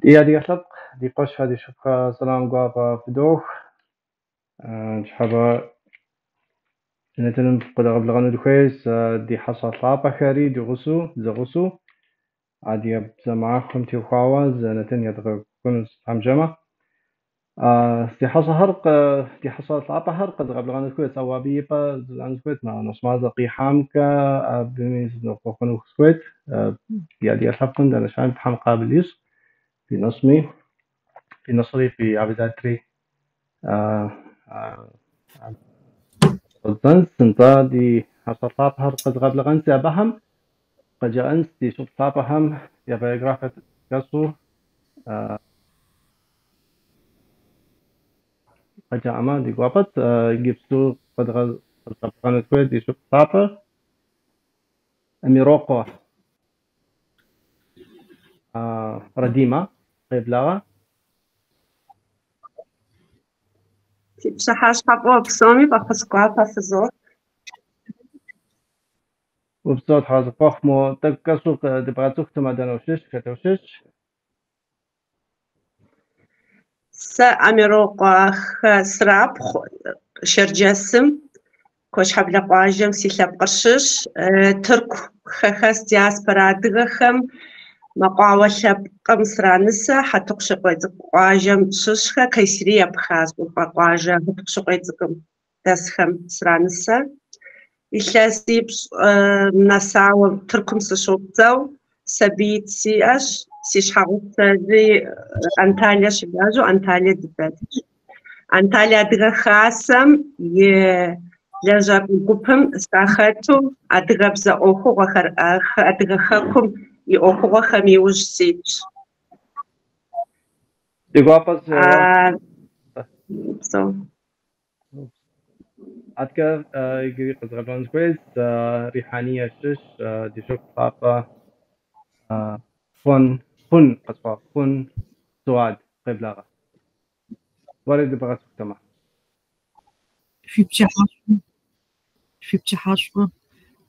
Ди адыгэ лъэпкъ, ди къуэшхэ, ди шыпхъухэ, сэлам гуапэ фыдох. Ныщхьэбэ нэтыным къыдэгъэблэгъэну дыхуейщ ди хьэщӏэ лъапӏэхэри ди гъусэу, зэгъусэу адыгэбзэ махуэм теухуауэ зы нэтын едгъэкӏуэкӏынущ Тхьэм жиӏэмэ. Ди хьэщӏэхэр ди хьэщӏэ лъапӏэхэр къэдгъэблэгъэну сыхуейт, ауэ абы ипэ жысӏэну сыхуейт, мы нэщӏ мазэ къихьамкӏэ абыми сынохъуэхъуну сыхуейт. Ди адыгэ лъэпкъым дэнэ щыӏэми Тхьэм къабыл ищӏ, фи нэщӏми, фи нэщӏри, фи гьибадэтри. Щӏэддзэнщ, нтӏэ, ди хьэщӏэ лъапӏэхэр къэдгъэблэгъэнщи абыхэм къыджаӏэнщ ди шыпхъу лъапӏэхэм я биографие кӏэщӏу къыджаӏэмэ ди гуапэт. Иджыпсту къэдгъэблэгъэну дыхуейт ди шыпхъу лъапӏэр Амирокъуэ Радимэ, къеблагъэ. Фи пщыхьэщхьэ фӏыуэ псоми фӏэхъус гуапэ фызох. Упсэу, Тхьэ зыхуэхъу, мо тӏэкӏу кӏэщӏу дыбгъэцӏыхутэмэ, дэнэ ущыщ, хэт ущыщ? Сэ Амирокъуэхэ срапхъу, Шэрджэсым, Куэшхьэблэ къуажэм си лъэпкъыр щыщ, Тырку хэхэс диаспорэ адыгэхэм Мэкъуауэ лъэпкъым сранысэ, Хьэтыкъущыкъуей цӏыкӏу къуажэм щыщхэ, Кайсери епха щӏыпӏэ къуажэ Хьэтыкъущыкъуей цӏыкӏум дэсхэм сранысэ. Илъэсипщӏ нэсауэ Тыркум сыщопсэу, сабиитӏ сиӏэщ, си щхьэгъусэри Анталие щылажьэу Анталие дыдэтщ. Анталие Адыгэ Хасэм и лэжьакӏуэ гупым сахэту адыгэбзэ ӏуэхугъуэхэр, Адыгэ Хэкум и ӏуэхугъуэхэм иужь ситщ. Ди гуапэщ. Псэу. Аткӏэ иджыри къэзгъэблэгъэну сыхуейщ Рихьэние щыщ ди шыпхъу лъапӏэ Хъун, Хъун къэсӏуа, Хъун Суад, къеблагъэ. Уэри дыбгъэцӏыхутэмэ. Фи пчыхьэшӏу, фи пчыхьэшӏу,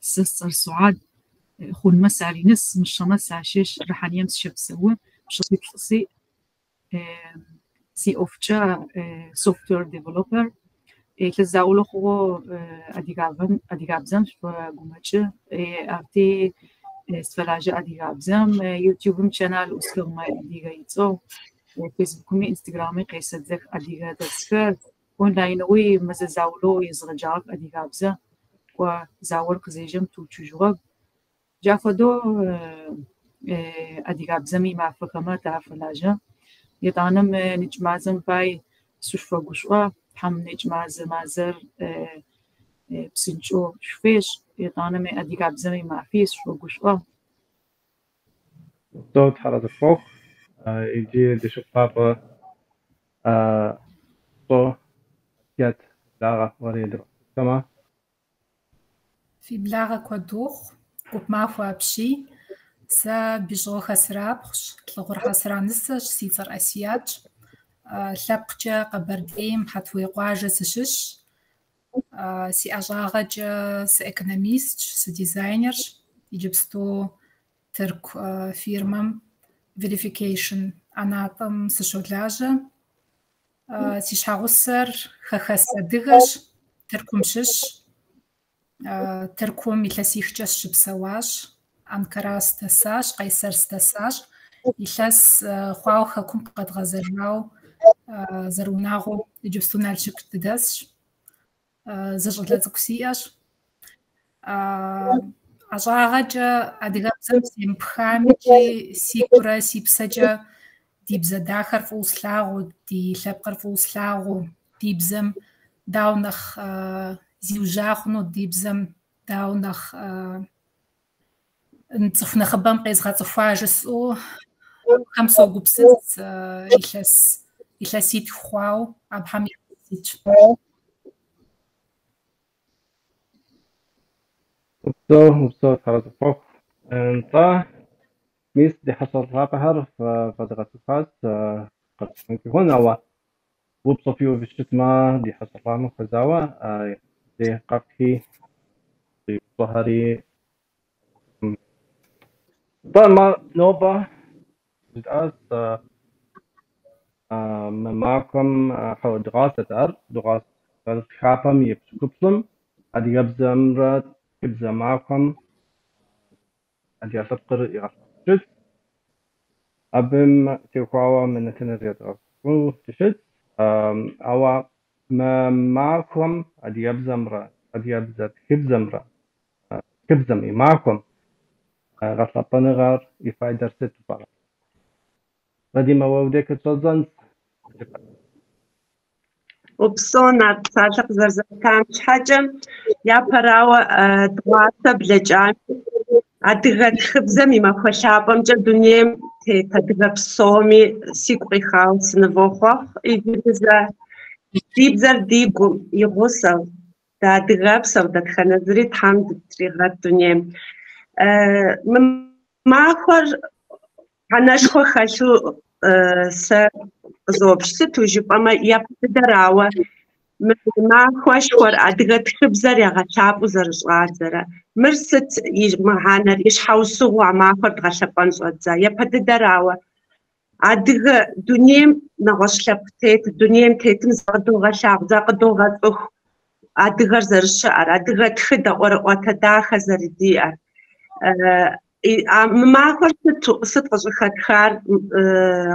сэ сцӏэр Суад, Хъунмэ сариныс, Мыщэмэ сащыщ, Рихьэнием сыщэпсэу, пшъэшъиплӏ сиӏ. Си ӏофкӏэ софтвер девелопер. Илъэс заулэ хъугъэу адыгабэм адыгабзэм сыфэгумэкӏы. Арти сыфэлажьэ адыгабзэм. Ютубым чэнал ӏусхыгъ My Адыгэ ыцӏэу. Фейсбукми Инстаграмми къесэдзэх адыгэ дэсхэр. Онлайнэуи мэзэ заулэу езгъэджагъэх адыгабзэ. Кӏо заор къызежьэм тыуцужьыгъэх. Джа фэдэу адыгабзэм имафэхэмэ тафэлажьэ. Етӏанэ мы нэкӏ мазэм пай сышъуфэгушӏо. Тхьэм нэкӏ мазэ мазэр псынкӏэу шъуфещӏ. Етӏанэ мы адыгабзэм имафи сышъуфэгушӏо. Упсэу, Тхьэр арэзы пхухъу. Иджы ди шыпхъу лъапӏэ Лӏо Асият, къеблагъэ, уэри дыбгъэцӏыхутэмэ. Фи благъэ куэд ухъу, гуп махуэ апщий. Сэ Бищӏохэ срапхъущ, Лӏыгъурхьэ сранысэщ, си цӏэр Асиятщ. Лъэпкъкӏэ Къэбэрдейм Хьэтуей къуажэ сыщыщщ. Си ӏэщӏагъэкӏэ сыэкономистщ, сыдизайнерщ. Иджыпсту тырку фирмэм верификейшн ӏэнатӏэм сыщолажьэ. Си щхьэгъусэр хэхэс адыгэщ, Тыркум щыщщ. Тыркум илъэсихкӏэ сыщыпсэуащ, Анкара сыдэсащ, Къайсэр сыдэсащ. Илъэс хъуауэ хэкум къэдгъэзэжауэ зэрыунагъуэу иджыпсту Налшык дыдэсщ. Зы щӏалэ цӏыкӏу сиӏэщ. ӏэщӏагъэкӏэ адыгэбзэм семыпхамикӏи, сигурэ си псэкӏэ ди бзэ дахэр фӏыуэ слъагъуу, ди лъэпкъыр фӏыуэ слъагъуу, ди бзэм дауэ нэхъ зиужьа хъуну, ди бзэм дауэ нэхъ цӏыху нэхъыбэм къезгъэцӏыхуа жысӏэу абыхэм согупсыс илъэситху хъуауэ абыхэм яужь ситщ. Упсэу, упсэу, Тхьэр арэзы пхухъу. Нтӏэ, мис ди хьэщӏэ лъапӏэхэр фэдгъэцӏыхуащ, къэпсэлъэнкӏи хъун, ауэ упщӏэ фиӏэу фыщытмэ, ди хьэщӏэ лъапӏэм хуэзауэ, ди къэфхи, ди упщӏэхэри. Нтӏэ, нобэ жытӏащ Мы махуэм, хьэуэ, дыгъуасэт ар, дыгъуасэ гъатхэпэм и пщыкӏуплӏым адыгэбзэмрэ тхыбзэ махуэм адыгэ лъэпкъыр игъэлъапӏэу щытщ. Абым теухуауэ мы нэтыныр едгъэкӏуэкӏыну дыщытщ. Ауэ мы махуэм адыгэбзэмрэ адыгэбзэ тхыбзэмрэ тхыбзэм и махуэм гъэлъэпӏэныгъэр и файдэр сыту пӏэрэ? Радимэ, уэ уи дей къыщӏэддзэнщ. Упсэу, Нарт, псалъэ къызэрызэптам щхьэкӏэ. Япэрауэ, дыгъуасэ блэкӏами, адыгэ тхыбзэм и махуэ лъапӏэмкӏэ дунейм тет адыгэ псоми сигу къихауэ сынывохъуэхъу. Иджыри зэ ди бзэр ди гум и гъусэу, дыадыгэпсэу, дэтхэнэ зыри Тхьэм дытригъэт дунейм. Мы махуэр мыхьэнэшхуэ хэлъу сэ къызобж. Сыту жыпӏэмэ, япэ дыдэрауэ, мы махуэшхуэр адыгэ тхыбзэр ягъэлъапӏэу зэрыщӏадзэрэ. Мыр сыт и мыхьэнэр, и щхьэусыгъуэу а махуэр дгъэлъэпӏэн щӏэддза? Япэ дыдэрауэ, адыгэ дунейм нэгъуэщӏ лъэпкъ тет, дунейм тетым закъыдогъэлъагъу, закъыдогъэцӏыху адыгэр зэрыщыӏэр, адыгэ тхыдэ ӏуэрыӏуатэ дахэ зэрыдиӏэр. Мы махуэр сыт къыщӏыхэтхар,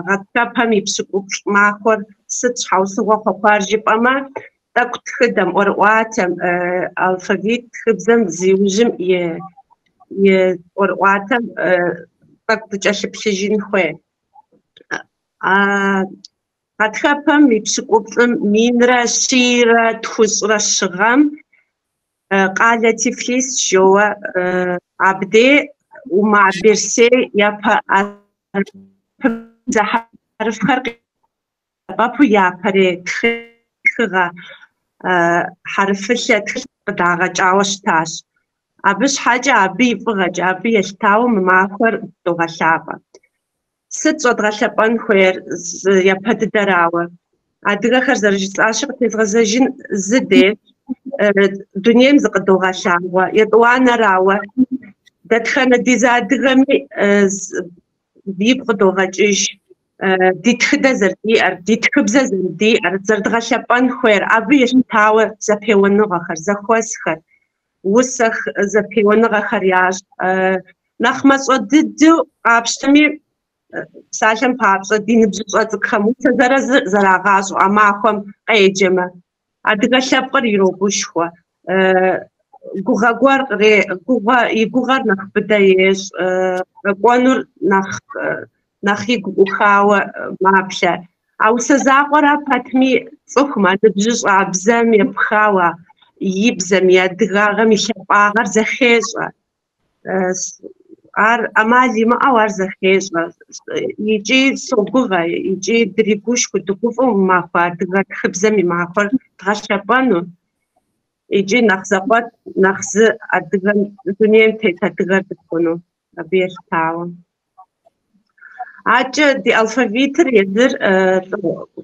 гъатхэпэм и пщыкӏуплӏ махуэр сыт щхьэусыгъуэ хуэхъуар жыпӏэмэ, тӏэкӏу тхыдэм, ӏуэрыӏуатэм, алфавит тхыбзэм зиужьым и ӏуэрыӏуатэм тӏэкӏу дыкӏэлъыплъыжын хуей. Гъатхэпэм и пщыкӏуплӏым 1193 гъэм къалэ Тифлис жоуэ абдей Умар Берсей япэ хьэрыпыбзэ хьэрыфхэр къигъэсэбэпу япэрей тхыгъэ хьэрыфылъэ тхылъ къыдагъэкӏауэ щытащ. Абы щхьэкӏэ, абы и фӏыгъэкӏэ, абы елъытауэ мы махуэр догъэлъапӏэ. Сыт щӏэдгъэлъэпӏэн хуейр япэ дыдэрауэ? Адыгэхэр зэрыжысӏащи, къытезгъэзэжын зы дерс, дунейм зыкъыдогъэлъагъуэ. Етӏуанэрауэ, дэтхэнэ ди зы адыгэми игу къыдогъэкӏыж ди тхыдэ зэрыдиӏэр, ди тхыбзэ зэрыдиӏэр, зэрыдгъэлъэпӏэн хуейр, абы елъытауэ зэпеуэныгъэхэр, зэхуэсхэр, усэ зэпеуэныгъэхэр ящӏ. Нэхъ мащӏэ дыдэу къапщтэми, псалъэм папщӏэ, ди ныбжьыщӏэ цӏыкӏухэм усэ зырыз зэрагъащӏэу а махуэм къеджэмэ, адыгэ лъэпкъыр ирогушхуэ. Гугъэ гуэр и гугъэр нэхъ быдэ ещӏ, къэкӏуэнур нэхъ игу ӏухауэ маплъэ. А усэ закъуэра пэтми, цӏыхум, а ныбжьыщӏэ а бзэм епхауэ, и бзэм, и адыгагъэм и лъапӏагъэр зэхещӏэ. Ар ӏэмал имыӏэу ар зэхещӏэ. Икӏи согугъэ, икӏи дригушхуэу, дыгуфӏэу мы махуэ адыгэ тхыбзэм и махуэр дгъэлъэпӏэну. Икӏи нэхъ зэкъуэт, нэхъ зы адыгэм, дунейм тет адыгэр дыхъуну абы елъытауэ. Акӏэ ди алфавитыр езыр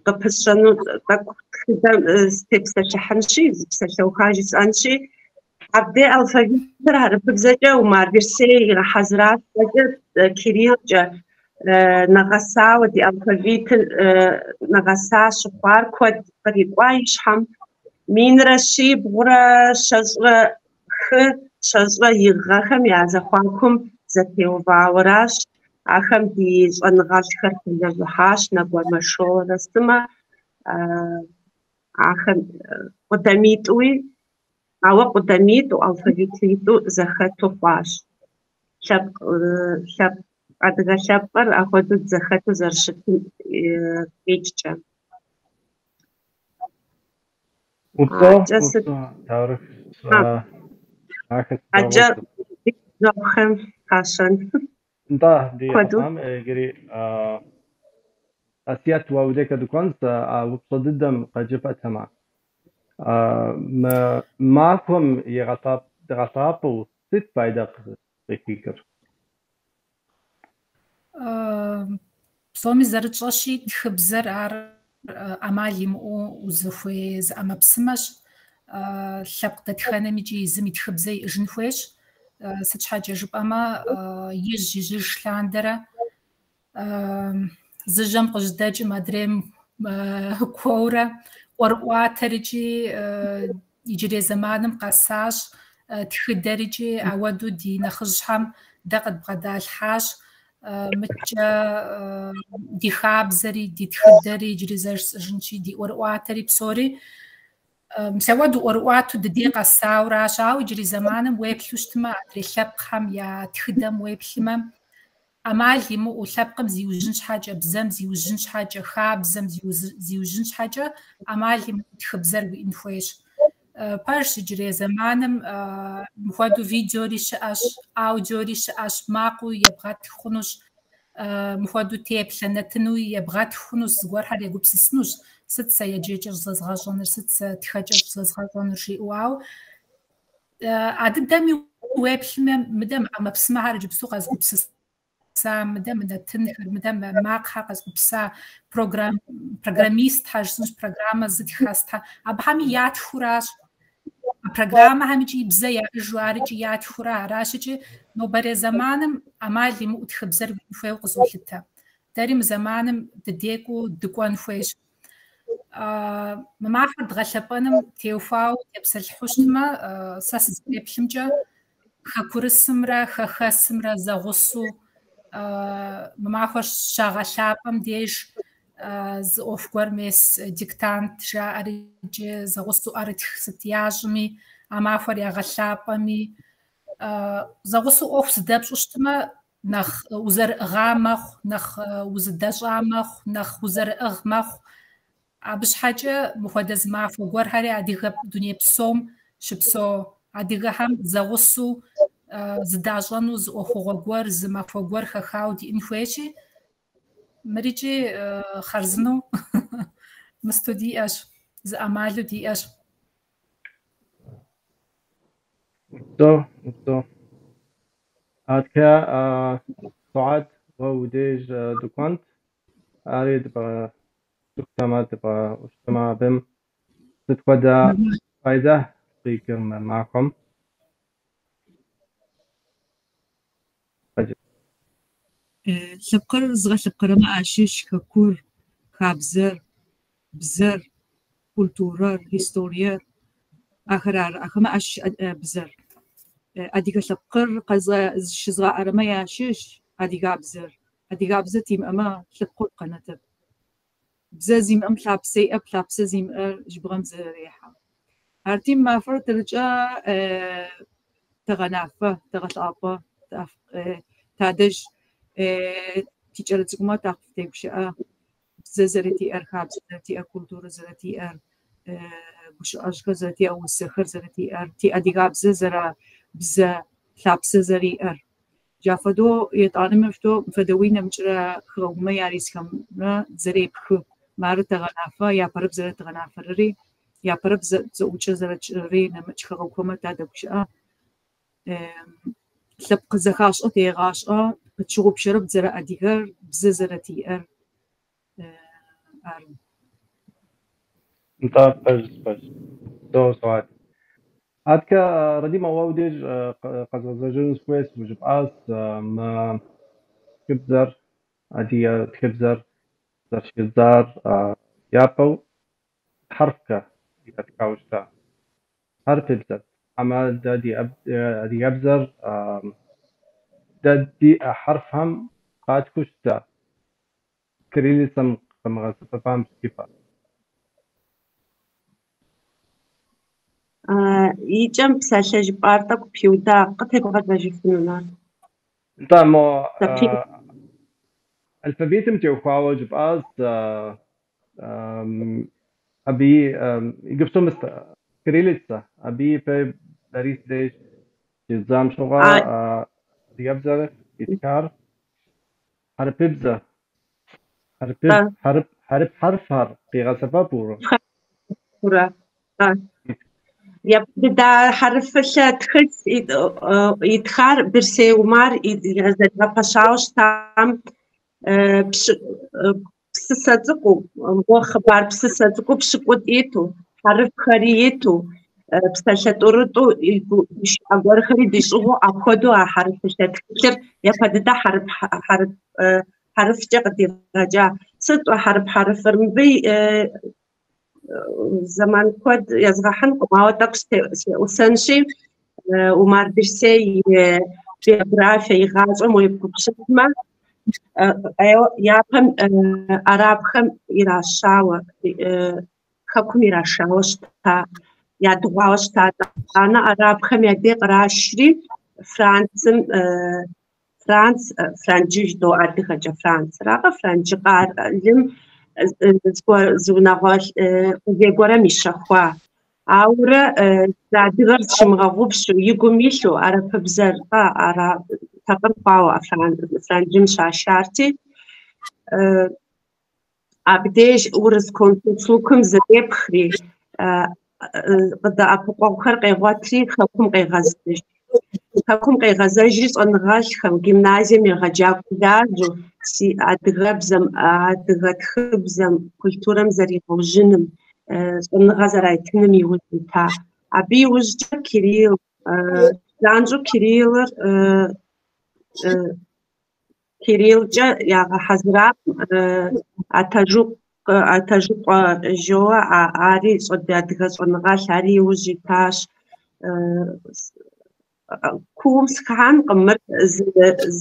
къыпысщэну тӏэкӏу тхыдэм сытепсэлъыхьынщи, зы псалъэуха жысӏэнщи, абдей алфавитыр хьэрыпыбзэкӏэ Умар Берсей игъэхьэзыращ, щхьэкӏэ кириллкӏэ нэгъэсауэ ди алфавитыр нэгъэса щыхъуар куэд кърикӏуа и щхьэм. 1723, 21 гъэхэм я зэхуакум зэтеувауэращ. Ахэм ди щӏэныгъэлӏхэр хэлэжьыхьащ, Нэгумэ Шорэ сымэ, ахэм къудамитӏуи, ауэ къудамитӏу, алфавититӏу зэхэту хъуащ. Лъэпкъ, адыгэ лъэпкъыр апхуэдэу зэхэту зэрыщытым къикӏкӏэ. Упсэу, Акӏэ сыт? упсэу, таурыхъ, ахэр Акӏэ сыдогъусэ. ди ныбжьэгъухэм пащэн. Нтӏэ, ди Куэду. хьэщӏэм иджыри Асият уэ уи дей дыкӏуэнщ, а упщӏэ дыдэм къэджыпӏэтэмэ. Мы махуэм дгъэлъапӏэу сыт файдэ къыхикӏыр? Псоми зэрытщӏэщи, тхыбзэр ар ӏэмал имыӏэу узыхуей зы ӏэмэпсымэщ. Лъэпкъ дэтхэнэм икӏи езым и тхыбзэ иӏэжын хуейщ. Сыт щхьэкӏэ жыпӏэмэ, ижь-ижьыж лъандэрэ зы жьэм къыжьэдэкӏым адрейм куэурэ ӏуэрыӏуатэр икӏи иджырей зэманым къэсащ, тхыдэр икӏи ауэду ди нэхъыжьхэм дэ къыдбгъэдалъхьащ. Мыткӏэ ди хабзэри, ди тхыдэри, иджыри зэ жысӏэжынщи, ди ӏуэрыӏуатэри псори. Мис ауэду ӏуэрыӏуатэу дыдей къэсауращ, ауэ иджырей зэманым уеплъу щытмэ, адрей лъэпкъхэм я тхыдэм уеплъмэ, ӏэмал имыӏэу лъэпкъым зиужьын щхьэкӏэ, бзэм зиужьын щхьэкӏэ, хабзэм зиужьын щхьэкӏэ, ӏэмал имыӏэу тхыбзэр уиӏэн хуейщ. Пэжщ, иджырей зэманым мыхуэдэу видеори щыӏэщ, аудиори щыӏэщ, макъыу ебгъэтх хъунущ, мыхуэдэу теплъэ нэтынуи ебгъэтх хъунущ, зыгуэрхэр егупсысынущ, сыт сэ еджэкӏэ щӏызэзгъэщӏэнур, сыт сэ тхэкӏэ щӏызэзгъэщӏэнур жиӏэу, ауэ а дыдэми уеплъмэ, мыдэ мы ӏэмэпсымэхэр иджыпсту къэзгупсыса, мыдэ мы нэтынхэр, мыдэ мы макъхэр къэзгупса, программистхэр жысӏэнщ, программэ зытххэр сытхэр, абыхэми ятхыуращ. А программэхэм икӏи бзэ яӏэжу ар икӏи ятхыурэ аращ икӏи нобэрей зэманым ӏэмал имыӏэу тхыбзэр уиӏэн хуейуэ къызолъытэ. Дэри мы зэманым дыдекӏуу дыкӏуэн хуейщ. Мы махуэр дгъэлъэпӏэным теухуауэ тепсэлъыхьу щытмэ, сэ сызэреплъымкӏэ, хэкурысымрэ хэхэсымрэ зэгъусэу мы махуэр щагъэлъапӏэм деж зы ӏуэху гуэр мес диктант жаӏэри икӏи зэгъусэу ӏэрытх сыт ящӏми, а махуэр ягъэлъапӏэми, зэгъусэу ӏуэху зыдэпщӏу щытмэ, нэхъ узэрыӏыгъа мэхъу, нэхъ узыдэщӏа мэхъу, нэхъ узэрыӏыгъ мэхъу. Абы щхьэкӏэ мыхуэдэ зы махуэ гуэрхэри адыгэ дуней псом щыпсэу адыгэхэм зэгъусэу зыдащӏэну зы ӏуэхугъуэ гуэр, зы махуэ гуэр хэхауэ диӏэн хуейщи, мырикӏи хъарзынэу мысту диӏэщ, зы ӏэмалу диӏэщ. Упсэу, упсэу. Аткӏэ Суӏэд уэ удеж дыкӏуэнт, ари дыбгъэцӏыхутэмэ, дыбгъэӏущтэмэ абым сыт хуэдэ файдэ къикӏыр мы махуэм? Лъэпкъыр зыгъэлъэпкъырэмэ ащыщ хэкур, хабзэр, бзэр, культурэр, историер. Ахэр ары. Ахэмэ ащыщ бзэр. Адыгэ лъэпкъыр зыщызгъаӏэрэмэ ящыщ адыгабзэр. Адыгабзэ тимыӏэмэ лъэпкъэу тыкъэнэтэп. Бзэ зимыӏэм лъапсэ иӏэп, лъапсэ зимыӏэр жьыбгъэм зэрехьэ. Арти мы мафэр тэрыкӏэ тэгъэнафэ, тэгъэлъапӏэ, тадэжь тикӏэлэцӏыкӏумэ такъыфтегущыӏэ. Бзэ зэрэтиӏэр, хабзэ зэрэтиӏэр, культурэ зэрэтиӏэр, гущыӏэжъхэр зэрэтиӏэр, усэхэр зэрэтиӏэр, тиадыгабзэ зэрэ бзэ лъапсэ зэриӏэр. Джа фэдэу етӏанэ мыщтэу мыфэдэуи нэмыкӏрэ хэгъэгумэ ярисхэмрэ зэрепхы. Мары тэгъэнафэ, япэрэп зэрэтгъэнафэрэри, япэрэп зэӏукӏэ зэрэтшӏырэри, нэмыкӏ хэгъэгухэмэ тадэгущыӏэ. Лъэпкъ зэхашӏэ тегъашӏэ, къытщыгъупшэрэп зэрэадыгэр, бзэ зэрэтиӏэр ары. Нтӏэ, пэжщ, пэжщ. Упсэу, Суӏэд. Аткӏэ Радимэ уэ удеж къэзгъэзэжыну сыхуейщ, жыпӏащ мы тхыбзэр, адыгэ тхыбзэр зэрыщӏидзар япэу хьэрфкӏэ ятхауэ щыта. Хьэрфыбзэт. Амэ дэ ди адыгэбзэр дэ диӏэ хьэрфхэм къатхыу щыта. Кириллицэм къэмыгъэсэбэпам ипэ. Икӏэм псалъэ жыпӏар тӏэкӏу пиуда, къытебгъэзэжыфыну, Нарт? Нтӏэ, мо алфавитым теухуауэ жыпӏащ, абы иджыпсту мыс кириллицэ, абы ипэ Борис деж щӏидзам щыгъуэ адыгэбзэр итхар хьэрыпыбзэ, хьэрып хьэрфхэр къигъэсэбэпурэ. Япэ дыдэ хьэрыфылъэ тхылъ итхар Бирсей Умар зэригъэпэщауэ щытам псысэ цӏыкӏуу, мо хъыбар псысэ цӏыкӏуу пщыкӏутӏ иту, хьэрыфхэри иту, псалъэ тӏурытӏу гушыӏэ гуэрхэри дищӏыгъуу апхуэдэу а хьэрыфылъэ тхылъыр япэ дыдэ хьэрыфкӏэ къыдигъэкӏа. Сыт хьэрып хьэрыфыр? Мыбы зэман куэд езгъэхьынкъым, ауэ тӏэкӏу сеӏусэнщи, Умар Бирсей и биографие, и гъащӏэм уегупсысмэ, япэм арабхэм иращауэ, хэкум ирашауэ щыта, ядыгъуауэ щыта. Итӏанэ арабхэм я дей кърашри, Францым, Франц, Франджы жыдоӏэ адыгэкӏэ Францракъэ, Франджы къэралым зыгуэр зы унагъуэ къулей гуэрэм ищэхуа. Ауэрэ адыгэр зыщимыгъэгъупщу, и гум илъу, арапыбзэр ара такъыр хъуауэ Франджым щашарти, абдеж урыс консульствэм зрепхри, къыдэӏэпыкъуэгъухэр къегъуэтри, хэкум къегъэзэж. Хэкум къегъэзэжри щӏэныгъэлӏхэм, гимназием егъэджакӏуэ лажьэу, си адыгэбзэм, адыгэ тхыбзэм, культурэм зэригъэужьыным, щӏэныгъэ зэрайтыным иужь ита. Абы иужькӏэ Кирилл, занщӏэу Кириллыр Кириллкӏэ ягъэхьэзыракъым, Атэжыкъуэ жоуэ, ари адыгэ щӏэныгъэлӏ, ари иужь итащ. Куум сыхыхьэнкъым, мыр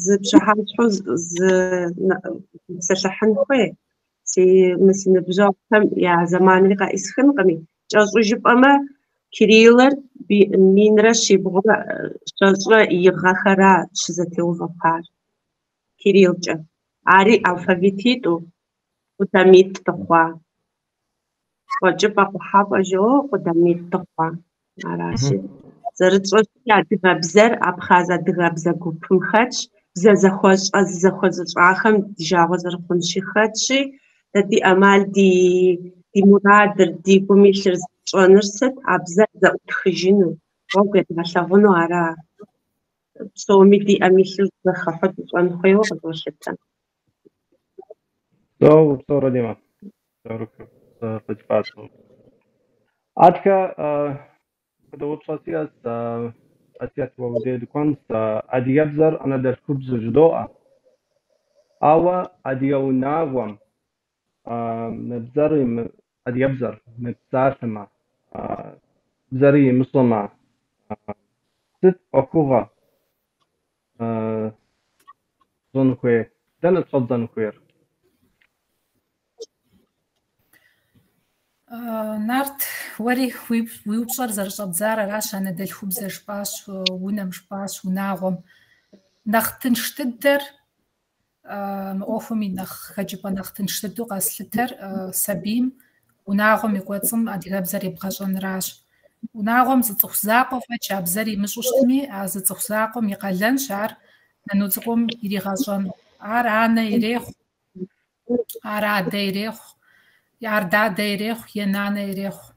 зы пщыхьэщхьэу зы псэлъыхьын хуей. Мы си ныбжьэгъухэм я зэманри къаӏисхынкъыми. Кӏэщӏу жыпӏэмэ, Кириллыр 1320 и гъэхэра щызэтеувэпар Кириллкӏэ. Ари алфавититӏу, къудамитӏ дыхъуа. Къуэкӏыпӏэ, къухьэпӏэ жоуэ къудамитӏ дыхъуа. Аращи, зэрытщӏэщи, адыгэбзэр абхъаз адыгэбзэ гупым хэтщ, бзэ зэхуэщӏэ зэхуэзыщӏахэм ди жагъуэ зэрыхъунщи хэтщи, дэ ди ӏэмал, ди мурадыр, ди гум илъыр тщӏэныр сыт? А бзэр зэӏутхыжыну, гъуэгу едгъэлъагъуну ара? Псоми ди ӏэм илъыр зэхыхьу дыщӏэн хуейуэ къызолъытэ. Псэу, псэу, Радимэ. Адэкӏэ апхуэдэ упщӏэ сиӏэщ, Асият, уэ уи дей дыкӏуэнщ. Адыгэбзэр анэдэлъхубзэу жыдоӏэ. Ауэ адыгэ унагъуэм мы бзэр, адыгэбзэр мыпсалъэмэ, бзэри имыщӏэмэ, сыт ӏуэхугъуэ щӏын хуей? Дэнэ щӏэддзэн хуейр? Нарт, уэри уи упщӏэр зэрыщӏэбдзар аращ, анэдэлъхубзэ жыпӏащ, унэм жыпӏащ, унагъуэм. Нэхъ тынш дыдэр, мы ӏуэхум и нэхъ хэкӏыпӏэ нэхъ тынш дыдэу къэслъытэр сабийм унагъуэм и кӏуэцӏым адыгэбзэр ебгъэщӏэнращ. Унагъуэм зы цӏыху закъуэ фӏэкӏ а бзэр имыщӏу щытми, а зы цӏыху закъуэм и къалэнщ ар нану цӏыкӏум иригъэщӏэну. Ар анэ ирехъу, ар адэ ирехъу, ар дадэ ирехъу е нанэ ирехъу.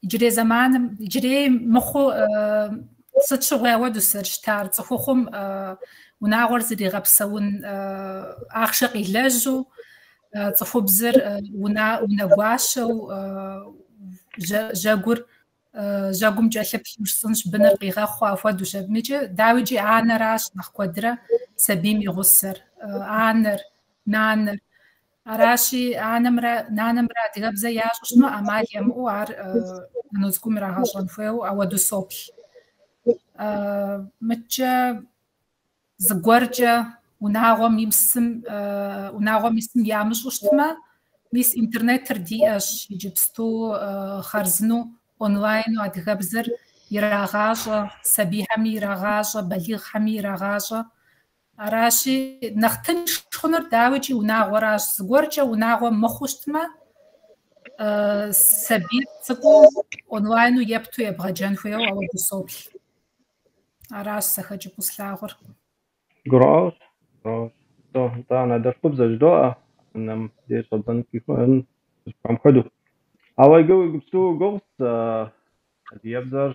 Иджырей зэманым, иджырей мыхъуу сыт щыгъуи ауэдэу зэрыщытар, цӏыхухъум унагъуэр зригъэпсэун ахъшэ къилэжьу, цӏыхубзыр унэгуащэу, жьэгур жьэгум кӏэлъыплъу жысӏэнщ, быныр къигъэхъуу апхуэдэущ. Абымикӏи, дауикӏи, анэращ нэхъ куэдрэ сабийм и гъусэр. Анэр, нанэр. Аращи, анэмрэ нанэмрэ адыгэбзэ ящӏэу щытмэ, ӏэмал ямыӏэу ар нану цӏыкӏум ирагъэщӏэн хуейуэ ауэдэу соплъ. Мыткӏэ зыгуэркӏэ унагъуэм исым ямыщӏэу щытмэ, мис интернетыр диӏэщ иджыпсту хъарзыну онлайну адыгэбзэр ирагъащӏэ, сабийхэми ирагъащӏэ, балигъхэми ирагъащӏэ. Аращи, нэхъ тынш хъунур дауикӏи унагъуэращ. Зыгуэркӏэ унагъуэ мыхъуу щытмэ, сабийр цӏыкӏуу онлайну епту ебгъэджэн хуейуэ ауэдэу соплъ. Аращ сэ хэкӏыпӏэу слъагъур. Гурыӏуэгъуэщ, гурыӏуэгъуэщ. Нтӏэ, анэдэлъхубзэ жыдоӏэ, анэм деж щӏэдзэн жыпӏам хуэдэу. Ауэ иджы иджыпсту гугъущ адыгэбзэр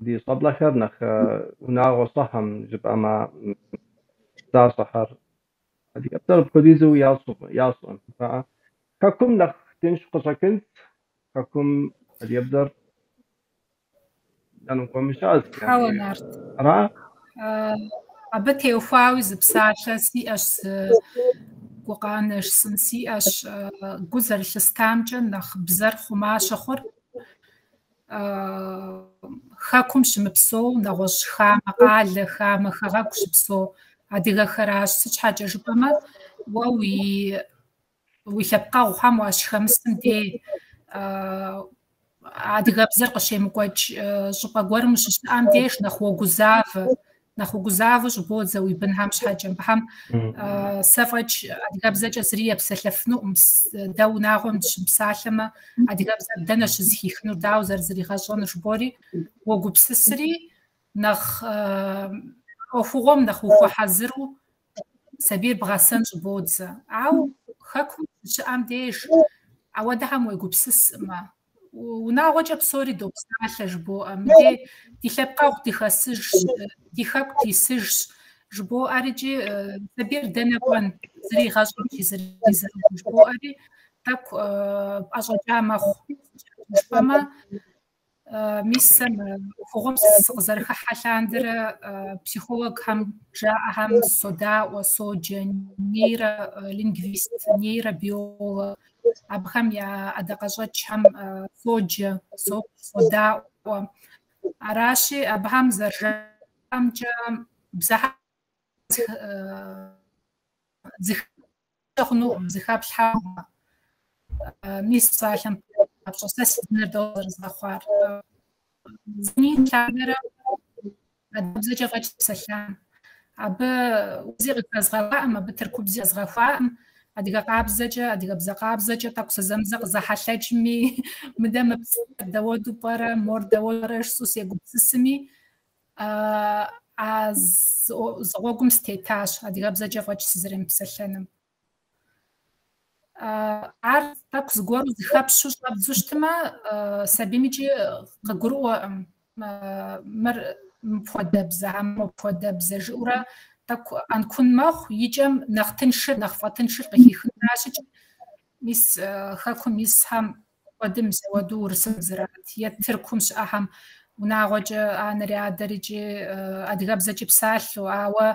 ди щӏэблэхэр нэхъ унагъуэщӏэхэм жыпӏэмэ защӏэхэр адыгэбзэр апхуэдизу ящӏэкъым. Хэкум нэхъ тынш къыщӏэкӏынт, хэкум адыгэбзэр дэнэ кӏуэми щыӏэщ. Хьэуэ, Нарт. Ара? Абы теухуауи зы псалъэ сиӏэщ, зы гукъанэ жысӏэн сиӏэщ. Гу зэрылъыстамкӏэ нэхъ бзэр хъума щыхъур хэкум щымыпсэу, нэгъуэщӏ хамэ къалэ, хамэ хэгъэгу щыпсэу адыгэхэращ. Сыт щхьэкӏэ жыпӏэмэ, уэ уи лъэпкъэгъухэм уащыхэмысым дей адыгэбзэр къыщемыкӏуэкӏ щӏыпӏэ гуэрым ущыщыӏэм деж нэхъ уогузавэ, нэхъ угузавэу щӏыбодзэ уи бынхэм щхьэкӏэ. Мыбыхэм сэ фӏэкӏ адыгэбзэкӏэ зыри епсэлъэфынукъым. Дэ унагъуэм дыщымыпсалъэмэ, адыгэбзэр дэнэ щызэхихынур, дауэ зэрызригъэщӏэнур жыбори уогупсысри, нэхъ ӏуэхугъуэм нэхъ ухуэхьэзыру сабийр бгъэсэн щӏыбодзэ. Ауэ хэкум щыщыӏэм деж ауэдэхэм уегупсысӏымэ, унагъуэкӏэ псори допсалъэ жыбоӏэ. Мыдей ди лъэпкъэгъу дыхэсыжщ, ди хэку дисыжщ жыбоӏэр икӏи сабийр дэнэ кӏуэн, зригъэщӏынщи, зэризэрыгу жыбоӏэри тӏэкӏу пӏэщӏэкӏа мэхъу. Жыпӏэмэ, мис сэ мы ӏуэхугъуэм сыкъызэрыхыхьэ лъандэрэ психологхэм жаӏэхэм содаӏуэ, соджэ, нейролингвист, нейробиолог, абыхэм я ӏэдакъэщӏэкӏхэм соджэ, содаӏуэ. Аращи, абыхэм зэрыжаӏэмкӏэ бзэхэр зыхэплъхьэ хъунукъым, зыхэплъхьэ хъунукъым. Мис псалъэм папщӏэ, сэ си быныр дауэ зэрызгъэхъуар? Зыми лъандэрэ адыгэбзэкӏэ фӏэкӏ псэлъам. Абы узи къыхэзгъэхуаӏым, абы тыркубзи къызгъэхуаӏым, адыгэ къабзэкӏэ, адыгэбзэ къабзэкӏэ тӏэкӏу зэзэмызэ къызэхьэлъэкӏми, мыдэ мы псыр дауэду пӏэрэ, мор дауэрэ жысӏэу сегупсысми, а зы гъуэгум сытетащ адыгэбзэкӏэ фӏэкӏ сызэремыпсэлъэным. Ар тӏэкӏу зыгуэру зыхэпщу щӏэбдзу щытмэ, сабийм икӏи къыгурыӏуэкъым мыр мыпхуэдэбзэ, мопхуэдэбзэ жыӏэурэ тӏэкӏу ӏэнкун мэхъу, икӏэм нэхъ тыншыр, нэхъ фӏэтыншыр къыхихынращ икӏи мис хэкум исхэм куэдым мис ауэдэу урысыбзэрат е Тыркум щыӏэхэм унагъуэкӏэ анэри адэр икӏи адыгэбзэкӏи псалъэу, ауэ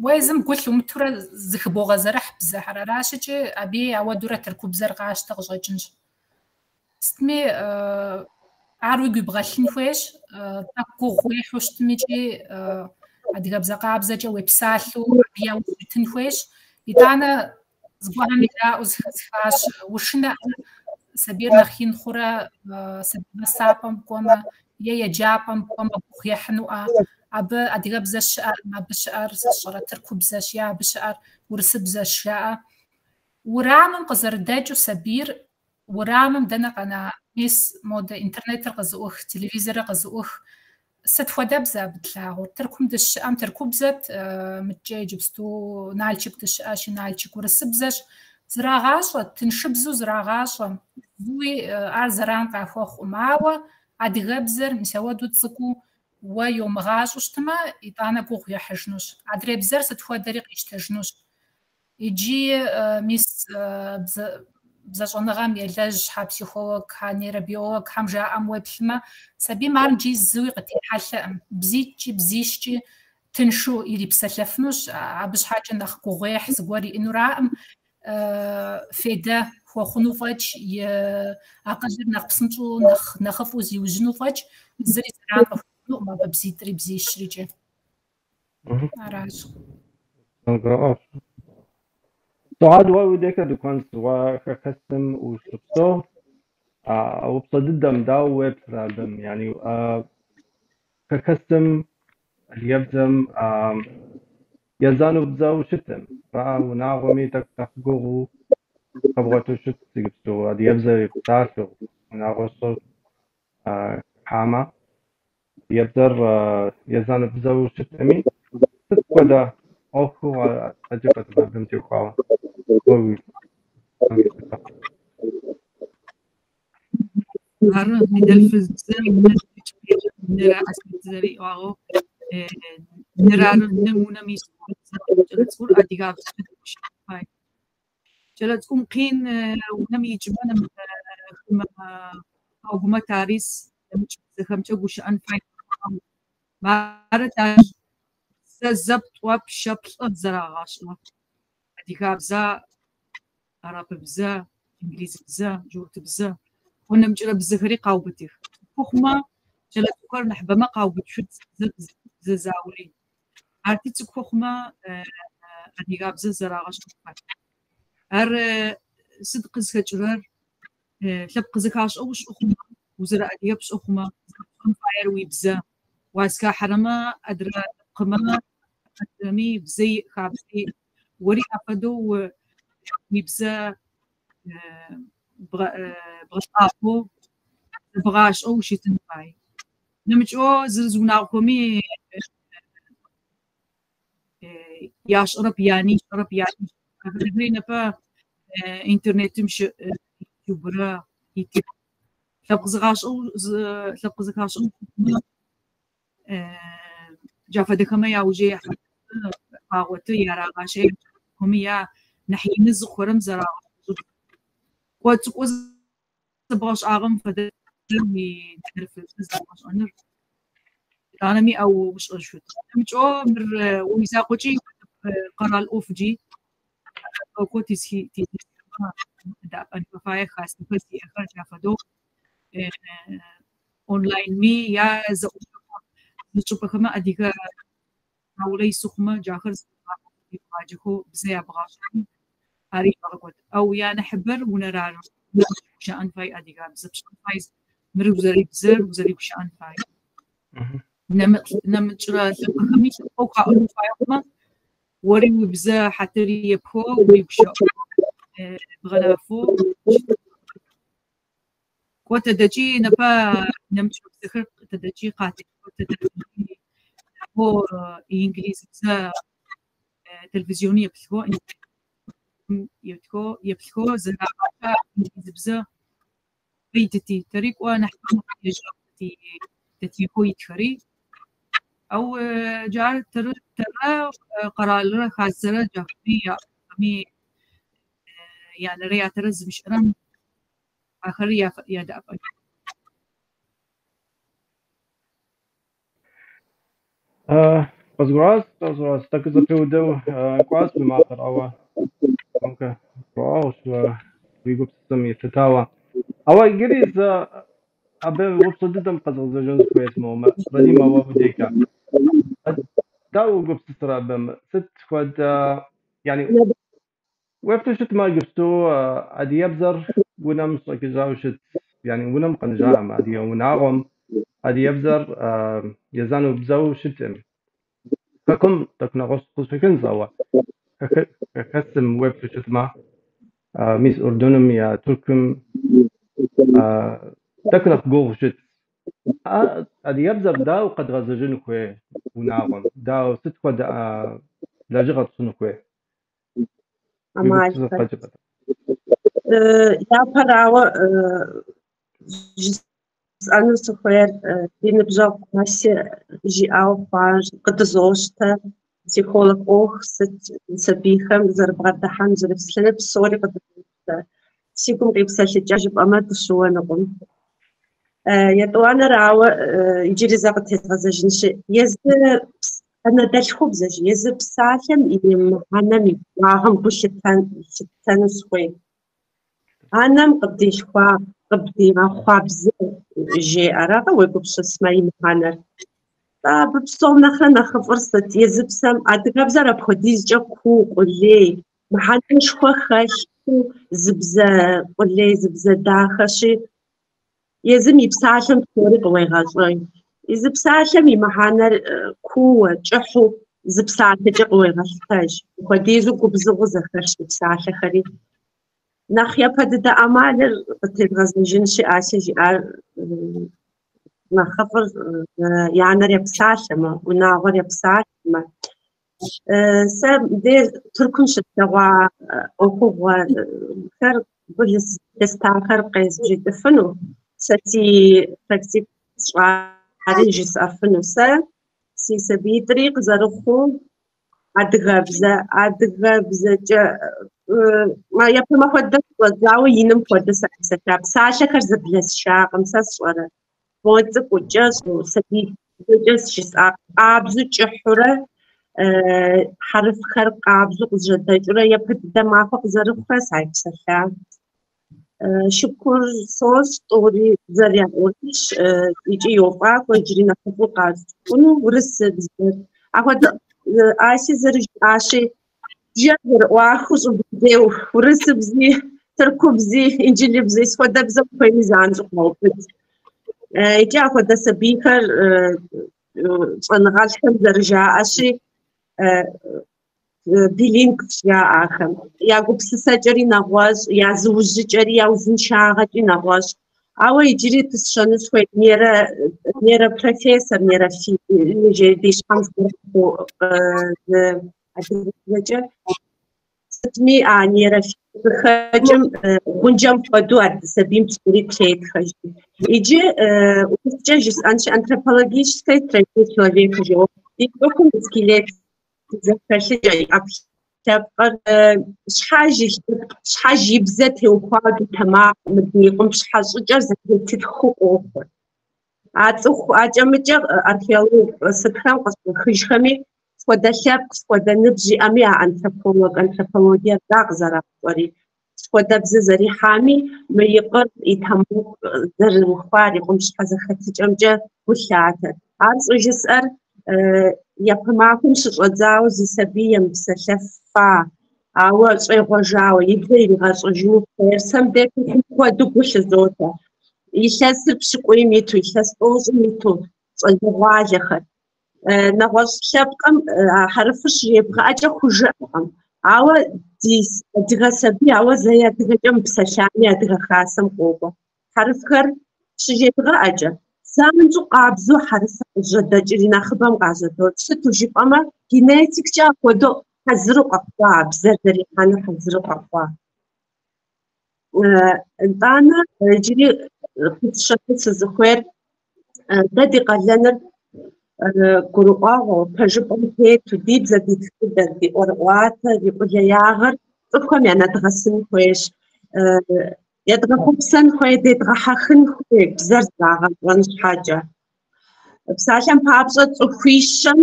уэ езым гу лъумытурэ зыхыбогъэзэрыхь бзэхэр. Аращ икӏи абыи ауэдурэ тыркубзэр къащтэ къыщӏэкӏынщ. Сытми, ар уигу ибгъэлъын хуейщ, тӏэкӏу гугъу уехьу щытым икӏи адыгэбзэ къабзэкӏэ уепсалъэу абы яужь уитын хуейщ. Итӏанэ зыгуэрхэми жаӏэу зэхэсхащ, ушынэӏэ сабийр нэхъ ин хъурэ сабий гъэсапӏэм кӏуэмэ е еджапӏэм кӏуэмэ гугъу ехьынуӏэ, абы адыгэбзэ щыӏэкъым, абы щыӏэр сэ сщӏэрэ тыркубзэщ е абы щыӏэр урысыбзэщ жаӏэ. Урамым къызэрыдэкӏыу сабийр урамым дэнэ къэна, мис модэ интернетыр къызыӏух, телевизорыр къызыӏух, сыт хуэдэбзэ абы тлъагъур? Тыркум дыщыӏэм тыркубзэт, мыткӏэ иджыпсту Налчык дыщыӏэщи, Налчык урысыбзэщ. Зрагъащӏэ, тыншыбзэу зрагъащӏэ, зыуи ар зэран къахуэхъукъым. Ауэ адыгэбзэр мис ауэдэу цӏыкӏуу уэ йомыгъащӏэу щытмэ, итӏанэ гугъу ехьыжынущ. Адрей бзэр сыт хуэдэри къищтэжынущ. Иджы мис бзэщӏэныгъэм елэжьхьэ, психологхьэ, нейробиологхэм жаӏэм уеплъмэ, сабийм ар иджы зыуи къытехьэлъэкъым. Бзитӏкӏи бзищкӏи тыншу ирипсэлъэфынущ, абы щхьэкӏэ нэхъ гугъуехь зыгуэр иӏэнураӏым, фейдэ хуэхъуну фӏэкӏ, и акъылыр нэхъ псынщӏэу, нэхъыфӏу зиужьыну фӏэкӏ, зыри зэран къыхуэхъунукъым абы бзитӏри бзищрикӏи. Аращ. Суӏад, уэ уи декӏэ дыкӏуэнщ, уэ хэхэсым ущыпсэу. Упщӏэ дыдэм дауэ уеплърэ абым? Yani хэхэсым адыгэбзэм езанэу бзэу щытым, унагъуэми тӏэкӏу нэхъ гугъуу къэбгъуэту щыт иджыпсту адыгэбзэ псалъэу унагъуэщӏэр хыхьамэ, адыгэбзэр езанэ бзэу щытми, сыт хуэдэ ӏуэхугъуэ къэкӏыпӏэ абым теухуауэ? Ары, ныдэлъфыбзэр ныр зэриӏуагъэу ныр ары ным унэм ис кӏэлэцӏыкӏур адыгабзэкӏэ дэгущыӏэн фай. Кӏэлэцӏыкӏум къин унэм икӏымэ нэмыкӏ хэгъэгумэ тарис нэмыкӏ бзэхэмкӏэ гущыӏэн фай. Мары Бзэ зэп, тӏоп, щэ, плӏы зэрагъашӏэ. Адыгабзэ, арапыбзэ, инглизыбзэ, джуртыбзэ, нэмыкӏырэ бзэхэри къаубытых. Цӏыкӏу хъумэ, кӏэлэцӏыкӏухэр нахьыбэмэ къаубытшъут бзэ заули. Арти цӏыкӏу хъумэ адыгабзэ зэрагъэшӏэн фай. Ар сыд къызхэкӏырэр лъэпкъ зэхашӏэу ушӏы хъумэ, узэрэадыгэ пшӏы хъумэ, зэрэпшӏэн фаер уибзэ. Уазхахьэрэмэ адрэ лъэпкъымэ адрэми бзэ иӏ, хабзэ иӏ. Ори афэдэу уибзэ бгъэшӏагъоу, бгъашӏэу ущытын фай. Нэмыкӏэу зырыз унагъохэми яшӏэрэп, яни ишӏэрэп, яти ишӏэрэп. Непэ интернетым щыӏ, ютубрэ итых. Лъэпкъ зэгъашӏэу лъэпкъ зэхашӏэу джа фэдэхэмэ яужэ къагъоты, ярагъащэ, я нахь ины зыхъурэм зэрагъашӏэ. Кӏо цӏыкӏоу зэбгъэшӏагъэм фэдэ уиныдэлъфыбзэ зэбгъэшӏэныр етӏанэми ау ушӏэшъут. Нэмыкӏэу мыр о уизакъокӏи къэрал ӏофджи хэкоу тизхи фае хасэхэр зиӏэхэр джа фэдэу онлайнми я зэӏукӏэхэу зы чӏыпӏэхэмэ адыгэ заулэ исы хъумэ джахэр ебгъаджэхэу бзэ ябгъашӏэми ари ягъэкӏод. Ау янахьыбэр унэр ары ущыӏэн фай адыгабзэ пшӏэн фай мыр узэрибзэр узэригущыӏэн фай. Нэмыкӏырэ лъэпкъхэми лъэпкъэу хаӏон фае хъумэ ори уибзэ хьатыр епхэу уригущыӏэу бгъэнафэу кӏо тэдэкӏи непэ нэмыкӏырэ бзэхэр тэдэкӏи къатехьэ тэдэкӏи инглизыбзэ телевизиони еплъхэу еплъхэу зэрагъашӏэ инглизыбзэ итыти. Тэри кӏо нахьыбэм тетихэу итхэри. Ау джар тэрэ къэралрэ хасэрэ джахэми яӏэхэми янэрэ ятэрэ зымыщыӏэрэм ахэр ядэӏэпӏэн. Къызгурыӏуащ, къызгурыӏуащ. Тӏэкӏу зэпыудэу кӏуащ мы макъыр, ауэ гурыӏуэгъуэщ уи гупсысэм елъытауэ. Ауэ иджыри зэ абы упщӏэ дыдэм къэзгъэзэжын сыхуейщ моуэ, Радимэ, уэ уи дежкӏэ. Дауэ угупсысэрэ абы? Сыт хуэдэ, yani уеплъу щытмэ, иджыпсту адыгэбзэр унэм щӏэкӏыжауэ щыт, yani унэм къэнэжаӏым, адыгэ унагъуэм адыгэбзэр езанэу бзэу щытым. Хэкум тӏэкӏу нэгъуэщӏ къыщӏэкӏынщ, ауэ хэхэсым уеплъу щытмэ, мис Урдуным я Тыркум тӏэкӏу нэхъ гугъу щыт. Адыгэбзэр дауэ къэдгъэзэжын хуей унагъуэм? Дауэ, сыт хуэдэ лэжьыгъэ тщӏын хуей? ӏэмалхэр. Япэрауэ жысӏэну сыхуейр ди ныбжьэгъу Ася жиӏауэ хъуар къыдызощтэ. Психолог ӏуэху сыт сабийхэм зэрыбгъэдыхьэн, зэрепсэлъэныр псори къыдызощтэ. Си гум къипсэлъыкӏа жыпӏэмэ дыщыуэнукъым. Етӏуанэрауэ иджыри зэ къытезгъэзэжынщи, езы анэдэлъхубзэщ, езы псалъэм и мыхьэнэм и гуагъым гу лъыттэну сыхуейт. Анэм къыбдилъхуа, къыбдигъэхъуа бзэ жеӏэракъэ уегупсысмэ и мыхьэнэр. Абы псом нэхърэ нэхъыфӏыр сыт? Езы псэм адыгэбзэр апхуэдизкӏэ куу, къулей, мыхьэнэшхуэ хэлъу зы бзэ къулей, зы бзэ дахэщи, езым и псалъэм псори къыуегъэщӏэж. Езы псалъэм и мыхьэнэр кууэ, кӏыхьу зы псалъэкӏэ къыуегъэлъытэж. Апхуэдизу губзыгъэу зэхэлъщ и псалъэхэри. Нэхъ япэ дыдэ ӏэмалыр къытедгъэзэжынщи, Ася жиӏар нэхъыфӏыр я анэр епсалъэмэ, унагъуэр епсалъэмэ. Сэ мыбдеж Тыркум щыслъэгъуа ӏуэхугъуэхэр гу лъыстахэр къезбжэкӏыфыну, сэ си практик сщӏари жысӏэфыну. Сэ си сабиитӏри къызэрыхъуу адыгэбзэ, адыгэбзэкӏэ япэ махуэ дыдэм щыщӏэдзауэ иным хуэдэу сапсэлъа. Псалъэхэр зэблэсшакъым, сэ сщӏэрэ. Мо цӏыкӏуу, кӏэщӏу, сабий бзэкӏэ жысӏа къабзэу кӏыхьурэ. Хьэрыфхэр къабзэу къызжьэдэкӏыурэ япэ дыдэ махуэ къызэрыхъурэ сайпсэлъа. Шыкур сощӏ, тӏури бзэр яӏурылъщ икӏи йофӏакӏуэ, иджыри нэхъыфӏу къацӏыхуну урысыбзэр. Апхуэдэ Аси зэрыжиӏащи, бжэр зэрыӏуахыу щӏыбым дей урысыбзи, тыркубзи, инджылыбзи, сыт хуэдэ бзэ ухуейми занщӏэу къаубыд. Икӏи апхуэдэ сабийхэр щӏэныгъэлӏхэм зэрыжаӏэщи, билингвщ жаӏэ ахэм. Я гупсысэкӏэри нэгъуэщӏ, я зыужьыкӏэри, я узыншагъэкӏи нэгъуэщӏ. Ауэ иджыри пысщэну сыхуейт нейропрофессор, нейрофи ди щхьэм адыгэбзэкӏэ. Сытми а нейрофи къыхэкӏым гъунджэм хуэдэу а сабийм псори третхэ. Иджы урыскӏэ жысӏэнщи, антропологическое строение человека жиӏэу ди цӏыхум и скелет зэхэлъыкӏэ, и ӏэпкълъэпкъыр щхьэж и лъэпкъ, щхьэж и бзэ теухуауэ ди тэмакъ, мы ди къупщхьэ щӏыкӏэр зэтетытхыу къохъур. А цӏыху акӏэ-мыкӏэ археолог сытхэм къыщӏахыжхэми, схуэдэ лъэпкъ, схуэдэ ныбжь иӏэми а антрополог, антропологиер да къызэращӏэри, схуэдэ бзэ зэрихьами, мы и къыр, и тэмакъ зэрыухуар, и къупщхьэ зэхэтыкӏэмкӏэ гу лъатэр. Ар щӏыжысӏэр япэ махуэм щыщӏэдзауэ зи сабий емыпсэлъэфа, ауэ щӏегъуэжауэ, и бзэ иригъэщӏэжыну хуейр сэ мыбдеж куэду гу лъызотэ. Илъэсыр 70 иту, илъэс 90 иту щӏалэгъуалэхэр. Нэгъуэщӏ лъэпкъым а хьэрыфыр щыжебгъэӏэкӏэ хужыӏэкъым. Ауэ ди адыгэ сабий, ауэ зэи адыгэкӏэ мыпсэлъами адыгэ хасэм къокӏуэ. Хьэрыфхэр щыжедгъэӏэкӏэ, занщӏэу къабзэу хьэрыфыр къыжьэдэкӏри нэхъыбэм къажьэдокӏ. Сыту жыпӏэмэ, генетиккӏэ апхуэдэу хьэзыру къэхъуа, бзэр зэрихьэну хьэзыру къэхъуа. Нтӏанэ иджыри пысщэну сызыхуейр, дэ ди къалэныр гурыӏуэгъуэу, пэжыпӏэм тету, ди бзэ, ди тхыдэр, ди ӏуэрыӏуатэр, ди къулеягъэр цӏыхухэм янэдгъэсын хуейщ. Едгъэхъуэпсэн хуей, дедгъэхьэхын хуей бзэр зрагъэщӏэн щхьэкӏэ. Псалъэм папщӏэ, цӏыхуищэм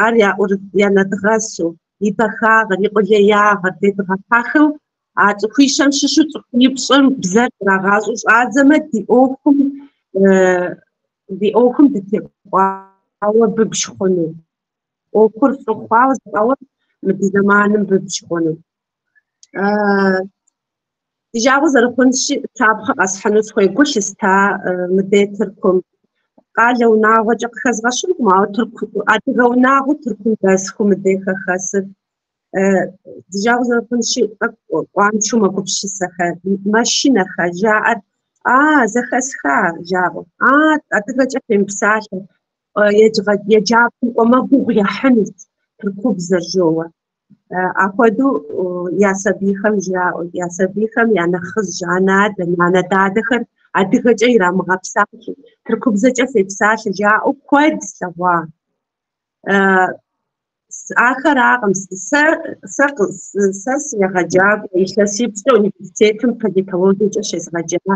ар янэдгъэсу, и дахагъэр, и къулеягъэр дедгъэхьэхыу, а цӏыхуищэм щыщу цӏыхуипщӏым бзэр зрагъащӏэу щӏадзэмэ, ди ӏуэхум дытекӏуауэ быбж хъуну. ӏуэхур фӏы хъуауэ зэфӏауэ мы ди зэманым быбж хъуну. Ди жагъуэ зэрыхъунщи, щапхъэ къэсхьыну сыхуей, гу лъыста мыдей Тыркум. Къалэ унагъуэкӏэ къыхэзгъэщынкъым, ауэ Тырку, адыгэ унагъуэу Тыркум дэсху мыдей хэхэсыр. Ди жагъуэ зэрыхъунщи, тӏэкӏу къуаншэу мэгупсысэхэр, мэшынэхэр, жаӏэр, зэхэсха, жаӏэу, адыгэкӏэ фемыпсалъэ, еджапӏэм кӏуэмэ гугъу ехьынущ тыркубзэр жоуэ. Апхуэдэу я сабийхэм жаӏэу, я сабийхэм я нэхъыжь, анэ-адэ, нанэ-дадэхэр адыгэкӏэ ирамыгъэпсалъэу, тыркубзэкӏэ фепсалъэ жаӏэу куэд слъэгъуа. Ахэракъым. Сэ сыегъэджакӏуэ, илъэсипщӏкӏэ университетым политологиекӏэ щезгъэджа,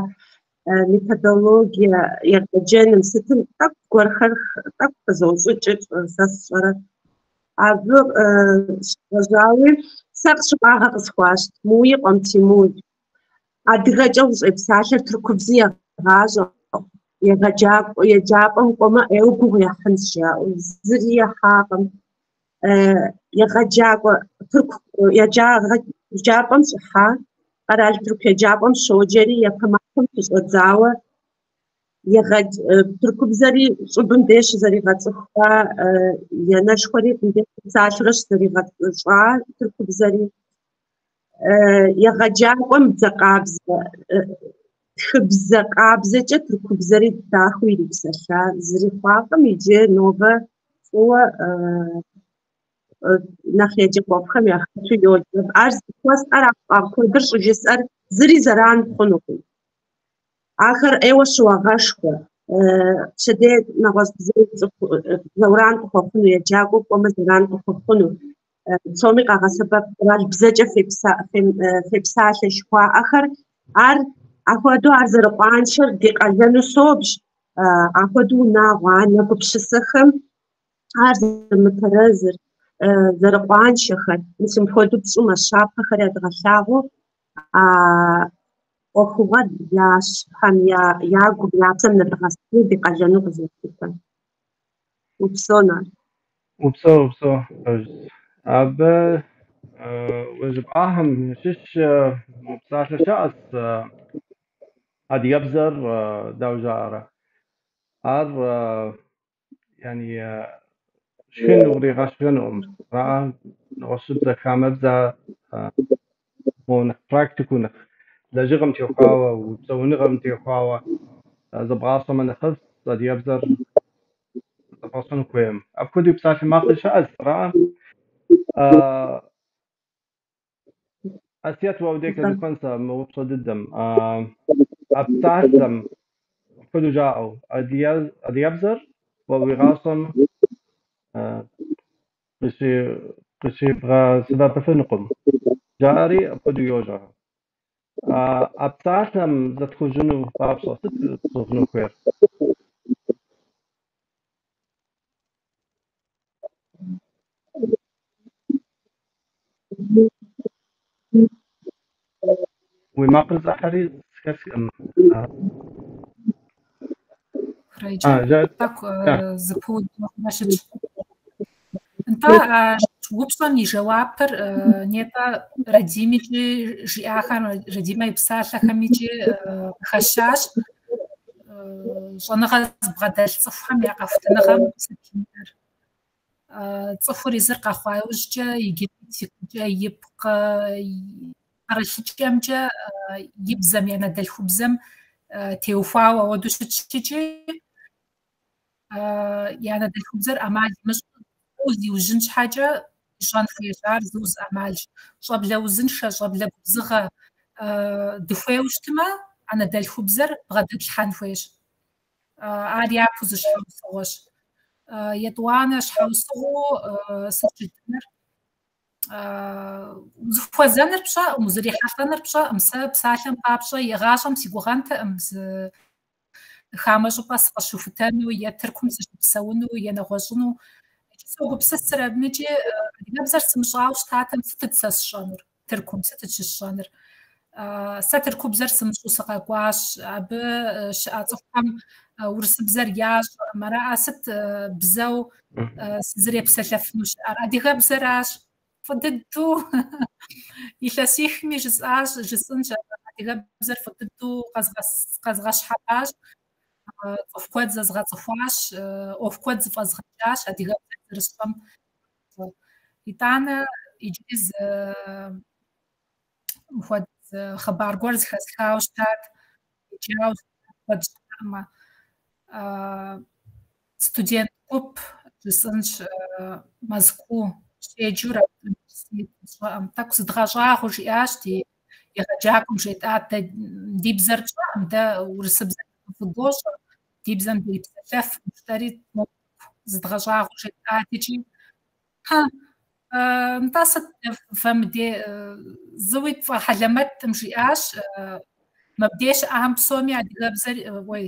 методологие егъэджэным сытым тӏэкӏу гуэрхэр тӏэкӏу къызощӏыкӏыр сэ сщӏэрэ. Абы щегъэжьауи сэ щыуагъэ къысхуащт, Муи къуэм Тимур. Адыгэкӏэ ущӏепсалъэр тыркубзи егъащӏэ, егъэджакӏуэ, еджапӏэм кӏуэмэ ӏейуэ гугъу ехьынщ жаӏэу, зыри ехьакъым. Егъэджакӏуэ тырку еджапӏэм щӏыхьа, къэрал тырку еджапӏэм щоджэри япэ махуэм щыщӏэдзауэ тыркубзэри щӏыбым деж щызэригъэцӏыхуа, и анэшхуэри мыбдеж псалъэурэ щызэригъэщӏа тыркубзэри. Егъэджакӏуэм бзэ къабзэ, тхыбзэ къабзэкӏэ тыркубзэри дахэу ирипсэлъа, зыри хъуакъым, иджы нобэ фӏыуэ нэхъ еджакӏуэфӏхэм яхэту йоджэ. Ар зыхуэсӏэр, апхуэдэр щӏыжысӏэр зыри зэран хъунукъым. Ахэр ӏейуэ щыуагъэшхуэ, пщэдей нэгъуэщӏ бзэ цӏыху зэран къыхуэхъуну, еджакӏуэ кӏуэмэ зэран къыхуэхъуну. Псоми къагъэсэбэп къэрал бзэкӏэ фепсалъэ жыхуаӏэхэр. Ар апхуэдэу ар зэрыкъуаншэр ди къалэну собж. Апхуэдэу унагъуэ, анэ гупсысэхэм Ар зэрымытэрэзыр, зэрыкъуаншэхэр, мис мыпхуэдэу пщӏымэ, щапхъэхэр ядгъэлъагъуу а ӏуэхугъуэр я щхьэм, я гум, я псэм нэдгъэсыну ди къалэну къызолъытэ. Упсэу, Нар. Упсэу, упсэу, пэжщ. Абы уэ жыпӏахэм щыщ псалъэ щыӏэщ адыгэбзэр дауэ жаӏэрэ? Ар яни шхын уригъэшхынукъым. Араӏэ, нэгъуэщӏыбзэ, хамэбзэ мо нэхъ практикэу, нэхъ лэжьыгъэм теухуауэ, уи псэуныгъэм теухуауэ зэбгъащӏэмэ нэхъыфӏщ, адыгэбзэр зэбгъэщӏэн хуейм. Апхуэдэу псалъэмакъи щыӏэщ, араӏэ. Асият, уэ уи дей къызэхуэн сэ мы упщӏэ дыдэм. А псалъэм апхуэдэу жаӏэу, адыгэбзэр уэ уи гъащӏэм къыщыбгъэсэбэпыфынукъым, жаӏэри апхуэдэу йожьэ. А псалъэм зэтхъуэжыну папщӏэ сыт пщӏэну хуейр? Уи макъыр зэӏыхьэри зэхэсхкъым. Тӏэкӏу зэпыуд щытщ. Нтӏэ, а упщӏэм и жэуапыр нетӏэ Радимикӏи жиӏахэм, Радимэ и псалъэхэмикӏи къыхэщащ. Щӏэныгъэ зыбгъэдэлъ цӏыхухэм я къэхутэныгъэм сыт жиӏэр? Цӏыхур езыр къэхъуа иужькӏэ и генетикэкӏэ, и пкъы пкърылъыкӏэмкӏэ, и бзэм, и анэдэлъхубзэм теухуауэ ауэдэу щытщ икӏи и анэдэлъхубзэр ӏэмал имыщӏу зиужьын щхьэкӏэ ищӏэн хуейщ. Ар зыуз ӏэмалщ. Щӏэблэ узыншэ, щӏэблэ губзыгъэ дыхуейуэ щытмэ, анэдэлъхубзэр бгъэдэтлъхьэн хуейщ. Ар япэу зы щхьэусыгъуэщ. Етӏуанэ щхьэусыгъуэу сыт жытӏэныр? Узыхуэзэныр пщӏэкъым, узрихьэлӏэныр пщӏэкъым. Сэ псалъэм папщӏэ игъащӏэм си гугъэнтэкъым зы хамэ щӏыпӏэ сыкъыщыхутэну, е Тыркум сыщыпсэуну, е нэгъуэщӏыну. Иджы согупсысыр абымикӏи адыгэбзэр сымыщӏауэ щытатэм сытыт сэ сщӏэнур? Тыркум сытыт щысщӏэныр? Сэ тыркубзэр сымыщӏэу сыкъэкӏуащ. Абы щыӏэ цӏыхухэм урысыбзэр ящӏэкъым. Араӏэ сыт бзэу сызэрепсэлъэфыну щыӏэр? Адыгэбзэращ. Фӏы дыдэу илъэсихми жысӏащ, жысӏэнщ, адыгэбзэр фӏы дыдэу къэзгъэщхьэпащ. Цӏыху куэд зэзгъэцӏыхуащ, ӏуэху куэд зэфӏэзгъэкӏащ адыгэбзэр зэрысщӏэм. Итӏанэ иджыри зы мыпхуэдэ хъыбар гуэр зэхэсхауэ щытат, еджауэ щытат, куэд щӏаӏымэ. Студент гуп жысӏэнщ Мэзкуу щеджэурэ университетым сщӏэӏым. Тӏэкӏу зыдгъэщӏагъуэу жиӏащ ди егъэджакӏуэм жетӏат, дэ ди бзэр тщӏэӏым, дэ урысыбзэр фӏы дощӏэ, ди бзэм дрипсэлъэфым, жытӏэри зыдгъэщӏагъуэу жетӏат икӏи хьэ, нтӏэ сыт фэ мыдей зыуи тфӏэхьэлэмэткъым жиӏащ. Мыбдей щыӏэхэм псоми адыгэбзэр, ой,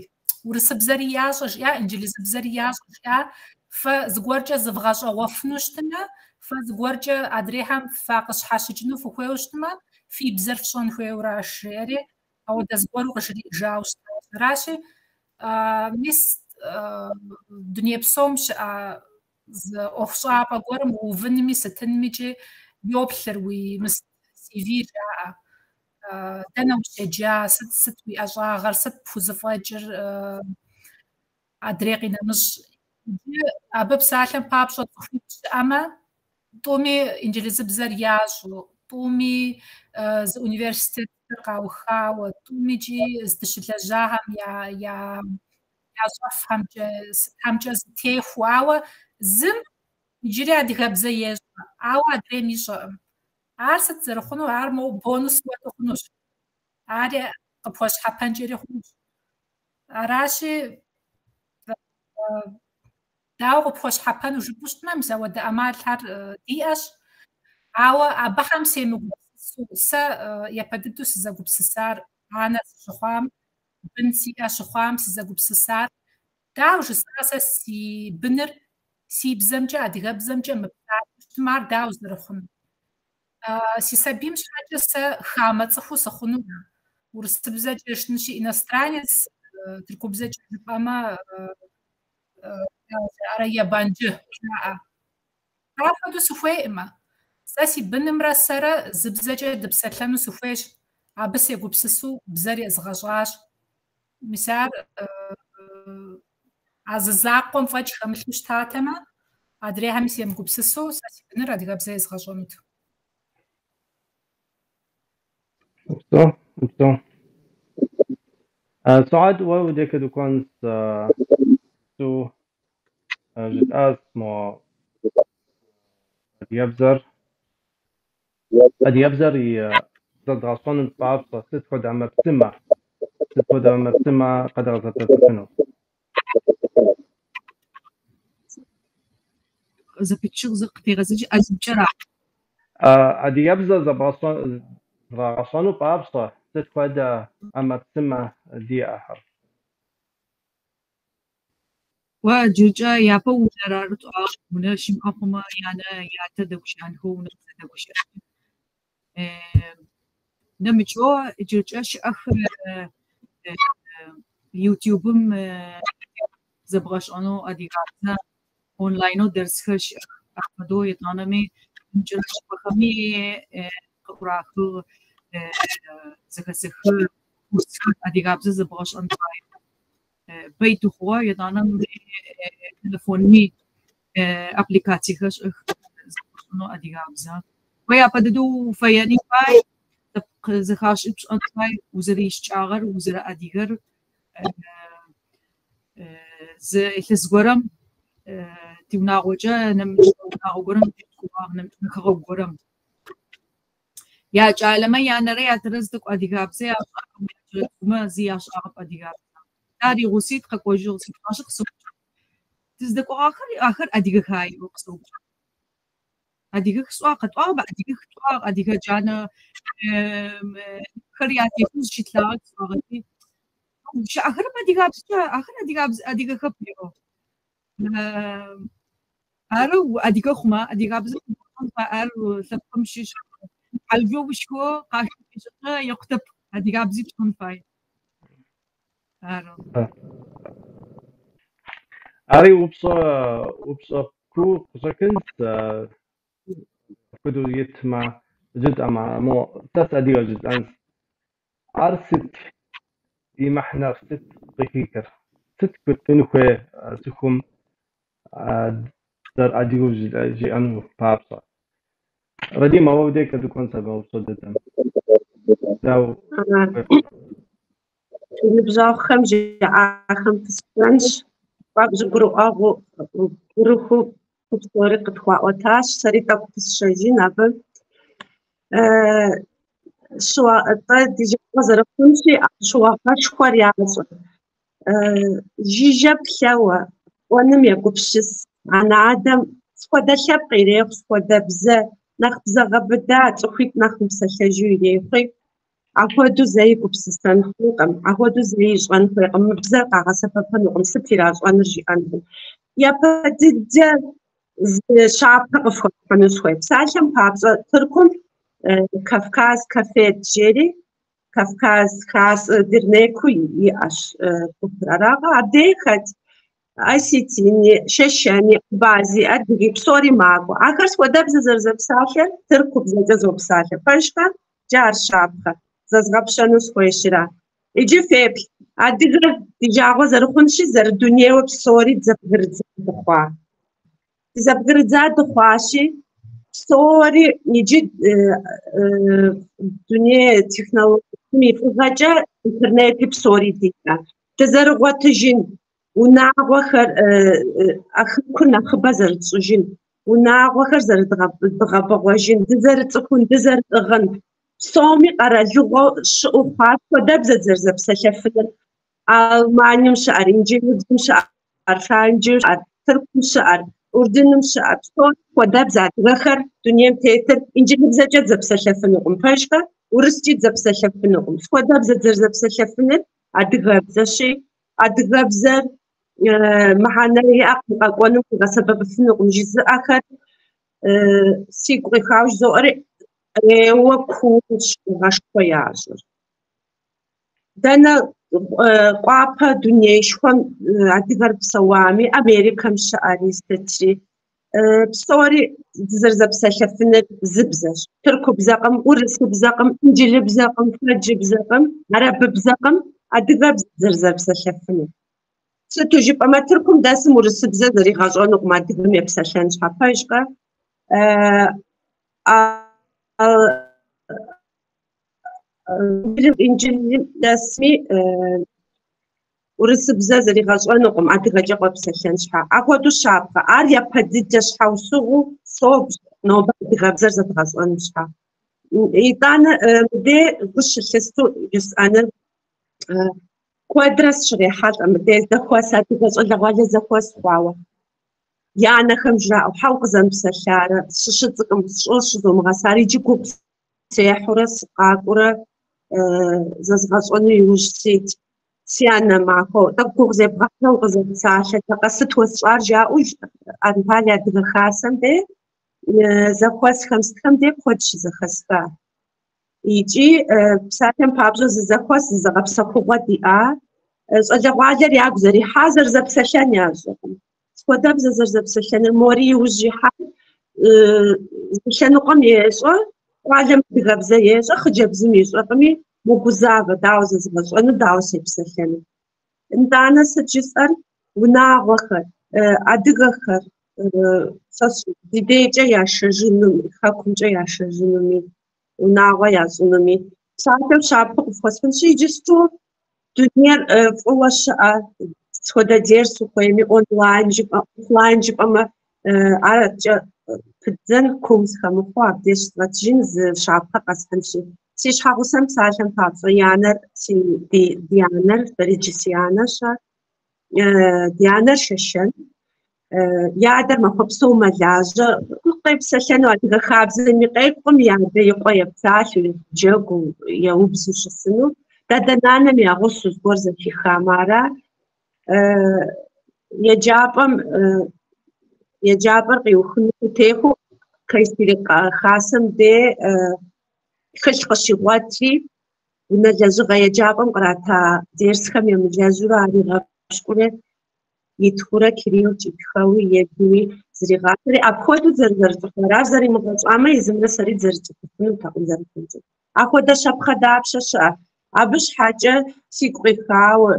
урысыбзэри ящӏэ жиӏа, инджылызыбзэри ящӏэ жиӏа. Фэ зыгуэркӏэ зывгъэщӏэгъуэфыну щытмэ, фэ зыгуэркӏэ адрейхэм факъыщхьэщыкӏыну фыхуейуэ щытмэ, фи бзэр фщӏэн хуейуэращ, жеӏэри, ауэдэ зыгуэру къыжриӏэжауэ щытащ. Аращи, мис дуней псом щыӏэ зы ӏуэхущӏапӏэ гуэрым уувынми сытынмикӏи йоплъыр уи мыс CV жаӏэ. Дэнэ ущеджа, сыт уи ӏэщӏагъэр, сыт пхузэфӏэкӏыр, адрей къинэмыщӏ. Иджы абы псалъэм папщӏэ цӏыхуитӏ щыӏэмэ, тӏуми инджылызыбзэр ящӏэу, тӏуми зы университетыр къаухауэ, тӏумикӏи здыщылэжьахэм ящӏэфхэмкӏэ, сытхэмкӏэ зэтехуэу, ауэ зым иджыри адыгэбзэ ещӏэ, ауэ адрейм ищӏэкъым. Ар сыт зэрыхъунур? Ар моуэ бонус хуэдэу хъунущ. Ари къыпхуэщхьэпэнкӏэри хъунущ. Аращи, дауэ къыпхуэщхьэпэну жыпӏэу щытмэ, мис ауэдэ ӏэмалхэр диӏэщ. Ауэ абыхэм семыгупсысу, сэ япэ дыдэу сызэгупсысар анэ сыщыхъуам, бын сиӏэ щыхъуам сызэгупсысар. Дауэ жысӏа сэ си быныр Си бзэмкӏэ, адыгэбзэмкӏэ мыпсалъэу щытмэ, ар дауэ зэрыхъунур? Си сабийм щхьэкӏэ сэ хамэ цӏыхуу сыхъуну? Урысыбзэкӏэ жытӏэнщи, иностранец, тыркубзэкӏэ жыпӏэмэ, жаӏэрэ yabancı жаӏэ. Апхуэдэу сыхуейӏымэ. Сэ си бынымрэ сэрэ зы бзэкӏэ дыпсэлъэну сыхуейщ. Абы сегупсысу бзэр езгъэщӏащ. Мис ар а зы закъуэм фӏэкӏ хэмылъу щытатэмэ, адрейхэми семыгупсысу сэ си быныр адыгэбзэ езгъэщӏэнут. Упсэу, упсэу. Суад, уэ удекэ дыкӏуэнщ, су жытӏащ мо адыгэбзэр. Адыгэбзэр и зэдгъэщӏэным папщӏэ сыт хуэдэ ӏэмэпсымэ, сыт хуэдэ ӏэмэпсымэ къэдгъэсэбэпыфыну? Зэпытщыгъ зыкъытегъэзэкӏи ӏэзыбкӏэра. Адыгэбзэ зрагъэщӏэну папщӏэ сыт хуэдэ ӏэмэпсымэ диӏэхэр? Уэ джыркӏэ япэу унэр ары тӏуагъ, унэ щымыӏэ хъумэ янэ ятэ дэгущыӏэнхэу унэ зэдэгущыӏэн. Нэмыкӏэу джыркӏэ щыӏэх Ютубым зэбгъэщӏэнэу адыгабзэ онлайнэу дэрсхэр щыӏэх. Апхуэдэу етӏанэми нэмыкӏырэ щӏыпӏэхэми къыӏурахыгъ зэхэсэхы курсхэр адыгабзэ зэбгъэщӏэн фае. Бэ иту хъугъэ, етӏанэм телефонми аппликациехэр щыӏэх зэбгъэщӏэнэу адыгабзэ. Уэ япэ дыдэу уфэени фай, лъэпкъ зэхашӏи пшӏэн фай, узэрищыкӏагъэр, узэрыадыгэр. Зы илъэс горэм тиунагъокӏэ нэмыкӏ унагъо горэм тыкӏуагъ, нэмыкӏ хэгъэгу горэм. Якӏалэмэ янэрэ ятэрэ зы тӏэкӏу адыгабзэ яшӏагъ, якӏэлэцӏыкӏумэ зи яшӏагъэп адыгабзэ. Ар игъуси тыкъэкӏожьыгъ, сипшъашъэ къысэупчӏыгъ. Тыздэкӏогъахэр ахэр адыгэха ыӏоу къысэупчӏыгъ. Адыгэх сӏуагъ, къэтӏуагъэба адыгэх тӏуагъ, адыгэ джанэ хэр ятелъэу зыщитлъагъэх сӏуагъэти. Щыӏэхэрэп адыгабзэкӏэ, ахэр адыгабзэ адыгэхэп еӏо. Ары адыгэ хъумэ, адыгабзэ ар лъэпкъым щыщ. Хьалыжъо ушхэу къашъо пшӏыкӏэ екъутэп, адыгабзи пшӏэн фай. Ары. Ари упщӏэ упщӏэ куу къыщӏэкӏынщ, апхуэдэу итмэ, жытӏэмэ, мо сэ сыадыгэ жысӏэнщ. Ар сыт и мыхьэнэр, сыт къыхихыр? Сыт хэтын хуей цӏыхум зэрыадыгэу жиӏэну папщӏэ? Радимэ, уэ удекӏэ дыкӏуэнщ абы упщӏэ дыдэм. Дауэ? Си ныбжьэгъухэм жаӏахэм пысщэнщ. Хуабжьу гурыӏуэгъуэу, гурыхуу псори къытхуаӏуэтащ. Сэри тӏэкӏу пысщэжын абы. Щыуа-тӏэ ди жагъуэ зэрыхъунщи, щыуагъэшхуэр ящӏэ. Жыжьэ плъэуэ, кӏуэным егупсыс. Анэ-адэм схуэдэ лъэпкъ ирехъу, схуэдэ бзэ, нэхъ бзэ гъэбыда, цӏыхуитӏ нэхъ мыпсэлъэжу ирехъуи. Апхуэдэу зэи гупсысэн хуейкъым, апхуэдэу зэи ищӏэн хуейкъым. Мы бзэр къагъэсэбэпынукъым, сыт иращӏэнур жиӏэнукъым. Япэ дыдэ зы щапхъэ къыфхуэсхьыну сыхуей. Псалъэм папщӏэ, Тыркум Кавказ КАФФЕД жери, Кавказ Хас Дернеку иӏэщ гупыр. Аракъэ, абдей хэт осетини, шэшэни, абази, адыги псори макӏуэ. Ахэр схуэдэбзэ зэрызэпсалъэр тыркубзэкӏэ зопсалъэ. Пэжкъэ? Джы ар щапхъэ. Зэзгъэпщэну сыхуейщира. Иджы феплъ, адыгэр ди жагъуэ зэрыхъунщи, зэрыдунейуэ псори дызэбгрыдза дыхъуа. Дызэбгрыдза дыхъуащи, псори иджы дуней технологием и фӏыгъэкӏэ интернети псори диӏэ. Дызэрыгъуэтыжын, унагъуэхэр, хэкур нэхъыбэ зэрытщӏыжын, унагъуэхэр зэрыдгъэбэгъуэжын, дызэрыцӏыхун, дызэрыӏыгъын, псоми къэралыгъуэ щыӏэу хъуар хуэдэбзэ дызэрызэпсэлъэфыныр. Алманием щыӏэр, Инджылызым щыӏэр, Франджым щыӏэр, Тыркум щыӏэр, Урдыным щыӏэр, псори хуэдэбзэ адыгэхэр дунейм тетыр инджылыбзэкӏэ дызэпсэлъэфынукъым, пэжкъэ? Урыскӏи дызэпсэлъэфынукъым. Схуэдэбзэ дызэрызэпсэлъэфыныр адыгэбзэщи, адыгэбзэр Мыхьэнэ иӏэкъым, къэкӏуэнум къигъэсэбэпыфынукъым жызыӏэхэр сигу къихауэ жызоӏэри, ӏейуэ куу щыуагъэшхуэ ящӏыр. Дэнэ къуапэ дунейшхуэм адыгэр псэуами, Америкэм щыӏэри сытри, псори дызэрызэпсэлъэфыныр зы бзэщ. Тыркубзэкъым, урысыбзэкъым, инджылыбзэкъым, франджыбзэкъым, арабыбзэкъым, адыгэбзэ дызэрызэпсэлъэфынур. Сыту жыпӏэмэ, Тыркум дэсым урысыбзэ зэригъэщӏэнукъым адыгэм епсэлъэн щхьэ, пэжкъэ? Инджылым дэсми урысыбзэ зэригъэщӏэнукъым адыгэкӏэ къуэпсэлъэн щхьэ. Апхуэдэу щапхъэ. Ар япэ дыдэ щхьэусыгъуэу собж нобэ адыгэбзэр зэдгъэщӏэн щхьэ. Итӏанэ мыдей гу щылъысту жысӏэныр куэдрэ сыщрехьэлӏэ мыдей зэхуэс адыгэ щӏалэгъуалэ зэхуэс хъуауэ. Я анэхэм жраӏэу, хьэ укъызэмыпсэлъарэ, сыщыцӏыкӏум, сщӏэ щызомыгъэсар, иджы гугъу сехьурэ сыкъакӏуэрэ зэзгъэщӏэну иужь сит. Си анэ махуэу, тӏэкӏу гугъу зебгъэхьрэ укъызэмыпсалъэтэкъэ, сыт уэсщӏар жаӏэу Анталие Адыгэ Хасэм де зэхуэсхэм сытхэм де куэд щызэхэсха. Икӏи псалъэм папщӏэ зы зэхуэс, зы зыгъэпсэхугъуэ диӏа, щӏалэгъуалэр ягу зэрихьа зэрызэпсэлъэн ящӏэкъым. Сыт хуэдэбзэ зэрызэпсэлъэныр, мори иужь ихьа, зы лъэныкъуэм ещӏэ, щӏалэм адыгэбзэ ещӏэ, хъыджэбзым ищӏэкъыми, мэгузавэ, дауэ зэзгъэщӏэну, дауэ сепсэлъэну. Нтӏанэ сыт жысӏэр? Унагъуэхэр, адыгэхэр сэ ди дейкӏэ яшэжынум, хэкумкӏэ яшэжынуми, унагъуэ ящӏынуми. Псалъэм щапхъэу къыфхуэсхьынщи, иджысту дунейр фӏыуэ щыӏэ, сыт хуэдэ дерс ухуейми, онлайн жыпӏэ, офлайн жыпӏэмэ, арэткӏэ пыддзэн куу схэмыхъуу абдеж щызгъэтыжын зы щапхъэ къэсхьынщи. Си щхьэгъусэм псалъэм папщӏэ и анэр, си ди анэр, дэри си анэщ ар, ди анэр шэшэн, и адэр махуэ псом мэлажьэ, къепсэлъэну адыгэ хабзэми къекӏукъым, и адэ и къуэ епсалъэу, джэгуу, еубзу щысыну. Дадэ нанэм я гъусэу зыгуэр зэхихамэ ара. Еджапӏэм еджапӏэр къиухыну хутехуэу Кайсери хасэм де тхылъ къыщигъуэтри, унэ лэжьыгъэ еджапӏэм кърата дерсхэм емылэжьурэ ар игъэпщкӏурэ итхыурэ кириллкӏэ тхэуи еджэуи зригъасэри, апхуэдэу зэрызэрыцӏыхуар, ар зэримыгъэщӏамэ, езымрэ сэри дызэрыцӏыхуфынутэкъым зэрыхъункӏэ. Апхуэдэ щапхъэ дапщэ щыӏэ? Абы щхьэкӏэ сигу къихауэ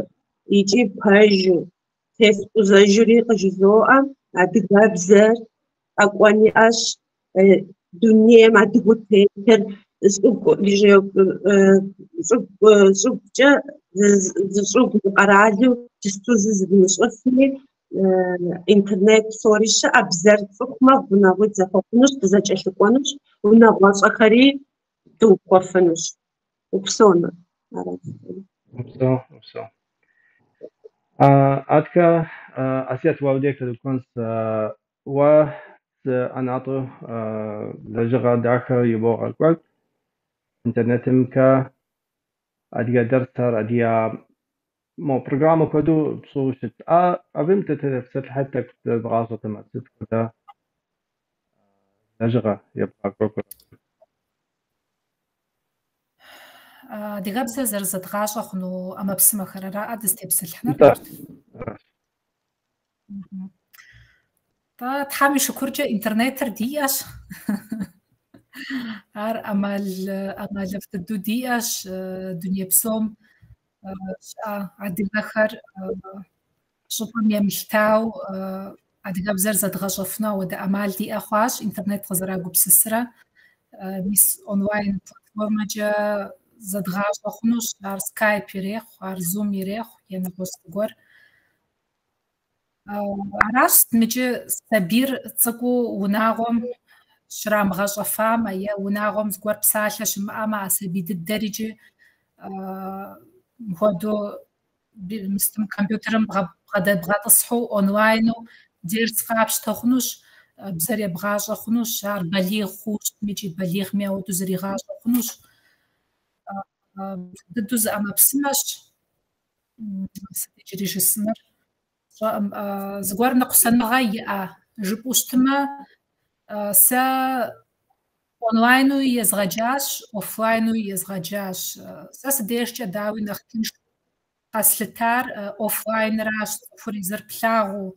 икӏи пэжу тескъузэжри къыжызоӏэ, адыгэбзэр къэкӏуэн иӏэщ, дунейм адыгэу тетыр щӏыгукӏэ зы щӏыгу зы къэралу иджысту зы зыдмыщӏыфми, интернет псори щыӏэ, бзэр тцӏыхумэ гъунэгъуи дызэхуэхъунущ, дызэкӏэлъыкӏуэнущ, унагъуэщӏэхэри дыухуэфынущ. Упсэу. Упсэу, упсэу. Аткэ Асият уэ дей къыдукӏуэнщ, уэ зы ӏэнатӏэу лэжьыгъэ дахэ ибогъэкӏуэкӏ интернетымкӏэ адыгэ дерсхэр, адыгэ мо программэ куэду пщӏыуэ щыт. Абым дытепсэлъыхьыт тӏэкӏу зэдгъащӏэтэмэ, сыт хуэдэ лэжьыгъэ ебгъэкӏуэкӏур? Адыгэбзэр зэрызэдгъащӏэ хъуну ӏэмэпсымэхэр араӏэ дызытепсэлъыхьынур? Нтӏэ. Нтӏэ, Тхьэм и шыкуркӏэ интернетыр диӏэщ. Ар ӏэмалыфӏ дыдэу диӏэщ дуней псом щыӏэ адыгэхэр щӏыпӏэм емылъытауэ адыгэбзэр зэдгъэщӏэфыну ауэдэ ӏэмал диӏэ хъуащ интернет къызэрагупсысрэ. Мис онлайн платформэкӏэ зэдгъащӏэ хъунущ, ар Skype ирехъу, ар Zoom ирехъу е нэгъуэщӏ зыгуэр. Аращ сытмикӏи сабийр цӏыкӏуу унагъуэм щрамыгъэщӏэфамэ е унагъуэм зыгуэр псалъэ щымыӏэмэ, а сабий дыдэр икӏи мыхуэдэу мыстым компьютерым бгъэдэбгъэтӏысхьэу онлайну дерс къапщтэ хъунущ, бзэр ебгъащӏэ хъунущ, ар балигъ хъуу щытми икӏи балигъми ауэдэу зригъащӏэ хъунущ. Дыдэу зы ӏэмэпсымэщ. Сыт иджыри жысӏэнур? Сщӏэӏым, зыгуэр ныкъусаныгъэ иӏэ жыпӏэу щытмэ, сэ онлайнуи езгъэджащ, офлайнуи езгъэджащ. Сэ сыдежкӏэ дауи нэхъ тынш къэслъытар офлайныращ, цӏыхур езыр плъагъуу,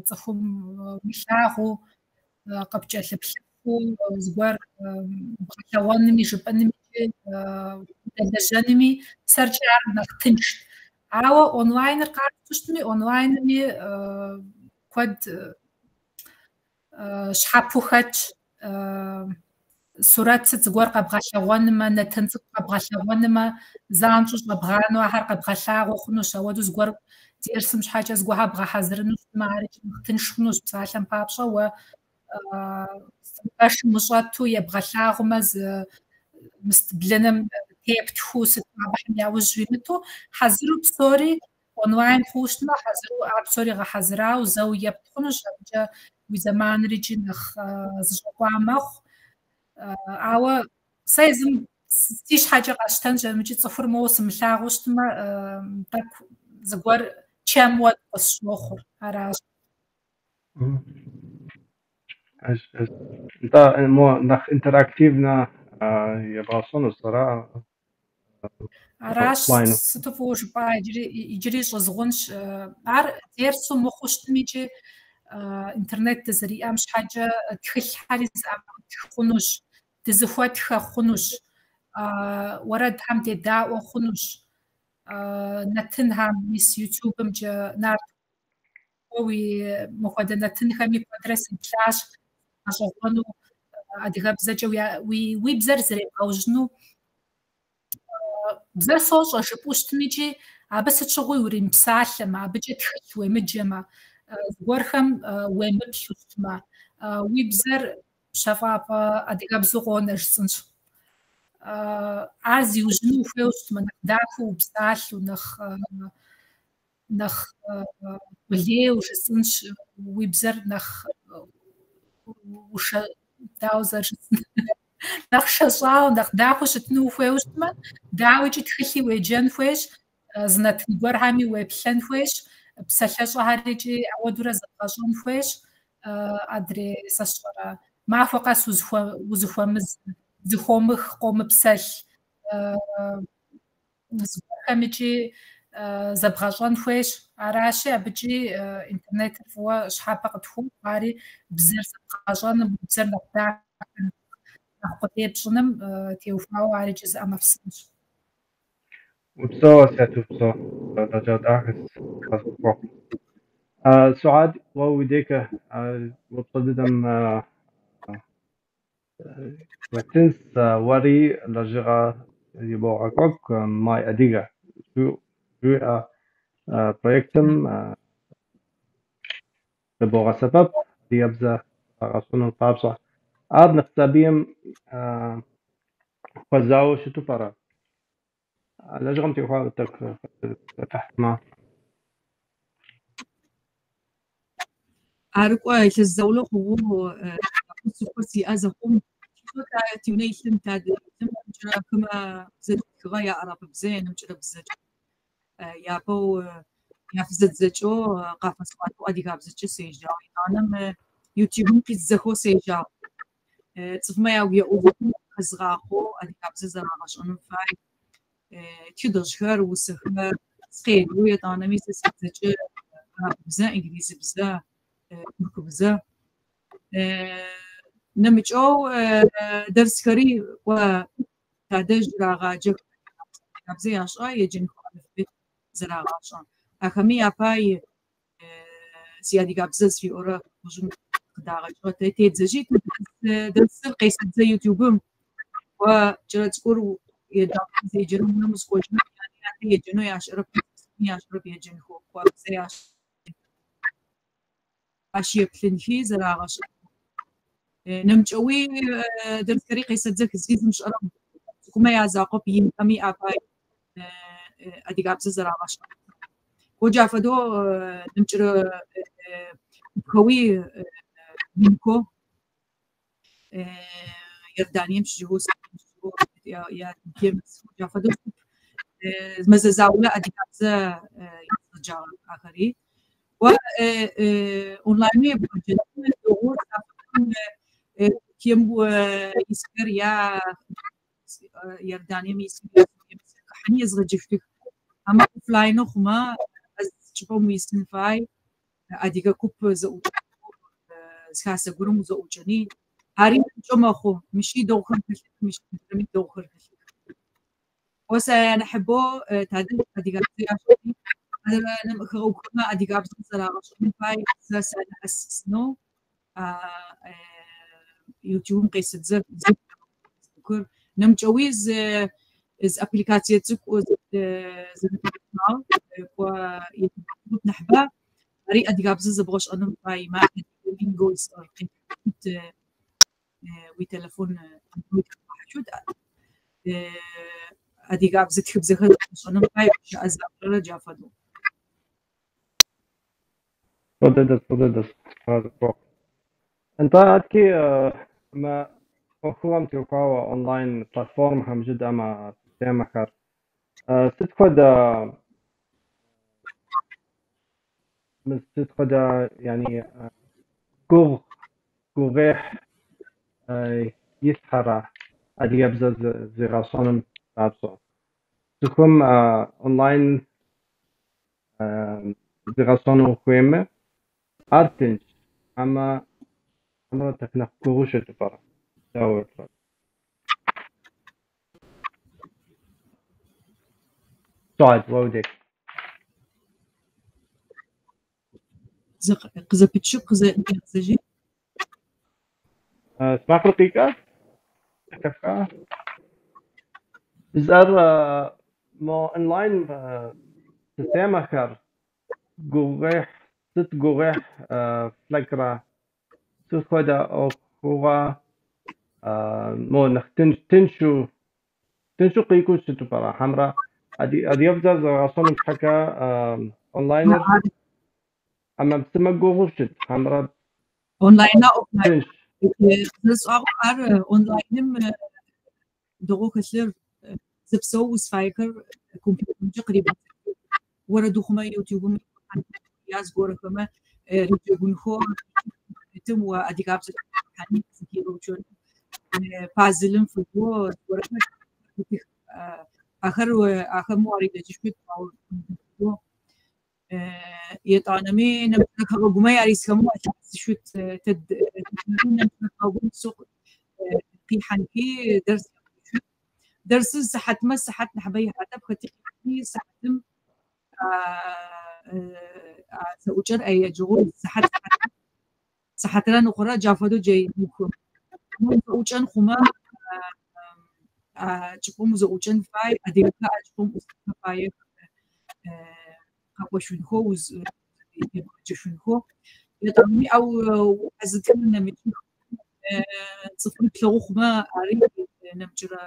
цӏыхум уилъагъуу, къыпкӏэлъыплъыфу, зыгуэр бгъэлъэгъуэнми, жыпӏэнми, дэлэжьэнми, сэркӏэ ар нэхъ тыншт. Ауэ онлайныр къапщтэу щытми, онлайнми куэд щхьэпэу хэтщ. Сурэт сыт зыгуэр къэбгъэлъэгъуэнымэ, нэтын цӏыкӏу къэбгъэлъэгъуэнымэ, занщӏэу щӏэбгъанэу ахэр къэбгъэлъагъуэ хъунущ. Ауэдэу зыгуэр дерсым щхьэкӏэ зыгуэрхэр бгъэхьэзырыну щытмэ, ар икӏи нэхъ тынш хъунущ. Псалъэм папщӏэ, уэ пэшым ущӏэту ебгъэлъагъумэ, зы мыст блыным тептхыу сыту абыхэм яужь уимыту, хьэзыру псори онлайн хъууэ щытмэ, хьэзыру ар псори гъэхьэзырауэ зэуэ епт хъунущ, абыкӏэ уи зэманыр икӏи нэхъ зыщӏэкъуа мэхъу. Ауэ сэ езым си щхьэкӏэ къэсщтэнщ, икӏи цӏыхур моуэ сымылъагъуу щытмэ, тӏэкӏу зыгуэр чэмуэ къысщохъур, аращ. Нтӏэ, мо нэхъ интерактивнэ ебгъэщӏынущ, ара? Аращ, сыту фӏыуэ жыпӏа, иджыри щӏызгъунщ. Ар дерсу мыхъуу щытми икӏи интернет дызэриӏэм щхьэкӏэ тхылъхэри зэӏэпытх хъунущ, дызыхуэтхэ хъунущ, уэрэдхэм дедаӏуэ хъунущ, нэтынхэм, мис ютубымкӏэ, нарт уи мыхуэдэ нэтынхэми куэдрэ сеплъащ, гъэщӏэгъуэну адыгэбзэкӏэ уи бзэр зэребгъэужьыну. Бзэр сощӏэ жыпӏэу щытми икӏи абы сыт щыгъуи уримыпсалъэмэ, абыкӏэ тхылъ уемыджэмэ, зыгуэрхэм уемыплъу щытмэ, уи бзэр пщэфӏапӏэ адыгэбзэу къонэ жысӏэнщ. Ар зиужьыну ухуейуэ щытмэ, нэхъ дахэу упсалъэу, нэхъ къулейуэ жысӏэнщ, уи бзэр нэхъ дауэ зэрыжысӏэн, нэхъ шэщӏауэ, нэхъ дахэу щытыну ухуейуэ щытмэ, дауикӏи тхылъи уеджэн хуейщ, зы нэтын гуэрхэми уеплъэн хуейщ, псалъэщӏэхэр икӏи ауэдурэ зэбгъэщӏэн хуейщ, адрей сэ сщӏэрэ махуэ къэс узыхуэмыз, зыхомых, къомыпсэлъ зыгуэрхэм икӏи зэбгъэщӏэн хуейщ. Аращи, абыкӏи интернетыр фӏыуэ щхьэпэ къытхуохъу, ари бзэр зэбгъэщӏэным, бзэр нэхъ дахэ, нэхъ къулей пщӏыным теухуауэ ар икӏи зы ӏэмэпсымэщ. Упсэу, Асият, упсэу. Лэжьыгъэ дахэ къэзгъэхъу. Суад, уэ уи декӏэ упщӏэ дыдэм уеттынс, уэри лэжьыгъэ ибогъэкӏуэкӏ Май Адыгэ жиӏэ проектым къыбогъэсэбэп адыгэбзэ зрагъэщӏэным папщӏэ. Ар нэхъ сабийм хуэзауэ щыту пӏэрэ? Лэжьыгъэм теухуауэ тӏэкӏу тхьэмэ. Арыкӏуэ илъэс заулэ хъугъэу цӏыхухэр сиӏэ зэхъум, тиунэ илъым тадэм нэмыкӏрэ бзэ тхыгъэ я арабыбзэ е нэмыкӏрэ бзэкӏэ япэу яфызэдзэкӏэу къафэсӏуатэу адыгабзэкӏэ сежьагъ. Итӏанэм ютубым къидзэхэу сежьагъ. Цӏыфмэ ягу еӏугъэу хэзгъахъоу адыгабзэ зэрагъэшӏэным фай. Тхыдэжъхэр, усэхэр скъеджэу етӏанэми сэ сибзэкӏэ арабыбзэ, инглизыбзэ, тыркубзэ. Нэмыкӏэу дэрсхэри кӏуэ тадэжь рагъаджэх, адыгабзэ яшӏа, еджэнхэу алфавит зэрагъашӏэ. Ахэми япай си адыгабзэ зыфиӏорэ ужым къыдагъэкӏыгъэ тэ тедзэжьи дэрсыр къесэдзэ ютубым. Кӏуэ кӏэрэ цӏыкӏур еджапӏэм зеджэрэм унэм узыкӏожьымэ ятэ еджэнэу яшӏэрэп, яшӏэрэп еджэнхэу, кӏуэ бзэ яшӏ. Ащ еплъынхи зэрагъэшӏэ. Нэмыкӏэуи дэрсхэри къесэдзэх зи зымышӏэрэм цӏыкӏумэ язакъоп инхэми апай адыгабзэ зэрагъэшӏэ. Кӏо джа фэдэу нэмыкӏрэ купхэуи инхэу Иорданием щыщхэу, Сирием щыщхэу, я Тыркуем исхэу джа фэдэу мэзэ заулэ адыгабзэ езгъэджагъэх ахэри. Уэ онлайну ебгъэджэну дэгъур Тыркуем исхэр я Иорданием исхэр я Сирием исхэр хыхьэни езгъэджэщтых. Амэ офлайнэу хъумэ зы чӏыпӏэм уисын фай, адыгэ куп зэӏукӏэнхэу, зы хасэ горэм узэӏукӏэни. Ари нэмыкӏэу мэхъу. Мыщи дэгъухэр хэлъых, мыщи дэгъухэр хэлъых. О сэ анахьыбэу тадэжь адыгабзэ яшӏэти, адрэ нэмыӏ хэгъэгухэмэ адыгабзэр зэрагъэшӏэн фай сэ санэӏэ сысынэу Ютубым къесыдзэ, Фейсбукыр. Нэмыкӏэуи зы аппликацие цӏыкӏу зэрытагъ кӏо нахьыбэ ари адыгабзэ зэбгъэшӏэным фай ма Линго зыцӏэр уителефон адыгабзэ тхыбзэхэр зэбгъэшӏэным фай гущыӏэ заулэрэ джа фэдэу. Фӏы дыдэщ, фӏы дыдэщ. Нтӏэ, аткӏи мы ӏуэхугъуэм теухуауэ онлайн платформэхэм жытӏэмэ системэхэр сыт хуэдэ сыт хуэдэ яни гугъу гугъуехь илъхьэрэ адыгэбзэ зегъэщӏэным папщӏэ? Цӏыхум онлайн зигъэщӏэну хуеймэ, ар тынш, амэ хьэмэрэ тӏэкӏу нэхъ гугъуу щыту пӏэрэ? Дауэ уеплърэ? Суад, уэ удей. Къызэпычу къызэжи. Си макъыр къикӏа? Зэхэпха? Жысӏэр мо онлайн системэхэр гугъуехь, сыт гугъуехь флъэкӏрэ? Сыт хуэдэ ӏуэхугъуэ мо нэхъ тыншу тыншу къикӏыу щыту пӏэрэ? Хьэмэрэ адыгэбзэр зэгъэщӏэным щхьэкӏэ онлайныр ӏэмэпсымэ гугъуу щыт, хьэмэрэ Онлайна офлайн. тынш? Зэрысшӏагъэу ар онлайным дэгъоу хэлъыр зэпсэу узфаехэр компьютерымкӏэ къырибгъэдзэхыу орэд ухъумэ Ютубым я зыгорэхэмэ рыджэгунхэу интернетым о адыгабзэкӏэ зэхигъэуцонэу пазлым фэдэу зыгорэхэр итых. Ахэр ахэм уарилэжьышъут етӏанэми нэмыкӏрэ хэгъэгумэ ярисхэмэ уалъыӏэсышъут нэмыкӏрэ хэгъэгум къихьэнхи дэрс ятышъут. Дэрсыр сыхьатмэ сыхьат нахьыбэ ихьатэп, хэти къихьэми сыхьатым зэӏукӏэр еджэгъур сыхьат сыхьатрэ ныкъорэ джа фэдэу джа иухы. Узэӏукӏэн хъумэ а чӏыпӏэм узэӏукӏэн фай, адыгэхэр а чӏыпӏэм ӏусынхэ фаех къэкӏошъунхэу, ебгъэджэшъунхэу. Етӏанэми ау ухьазырхэр нэмыкӏых. Цӏыфыр плъэгъу хъумэ ари нэмыкӏрэ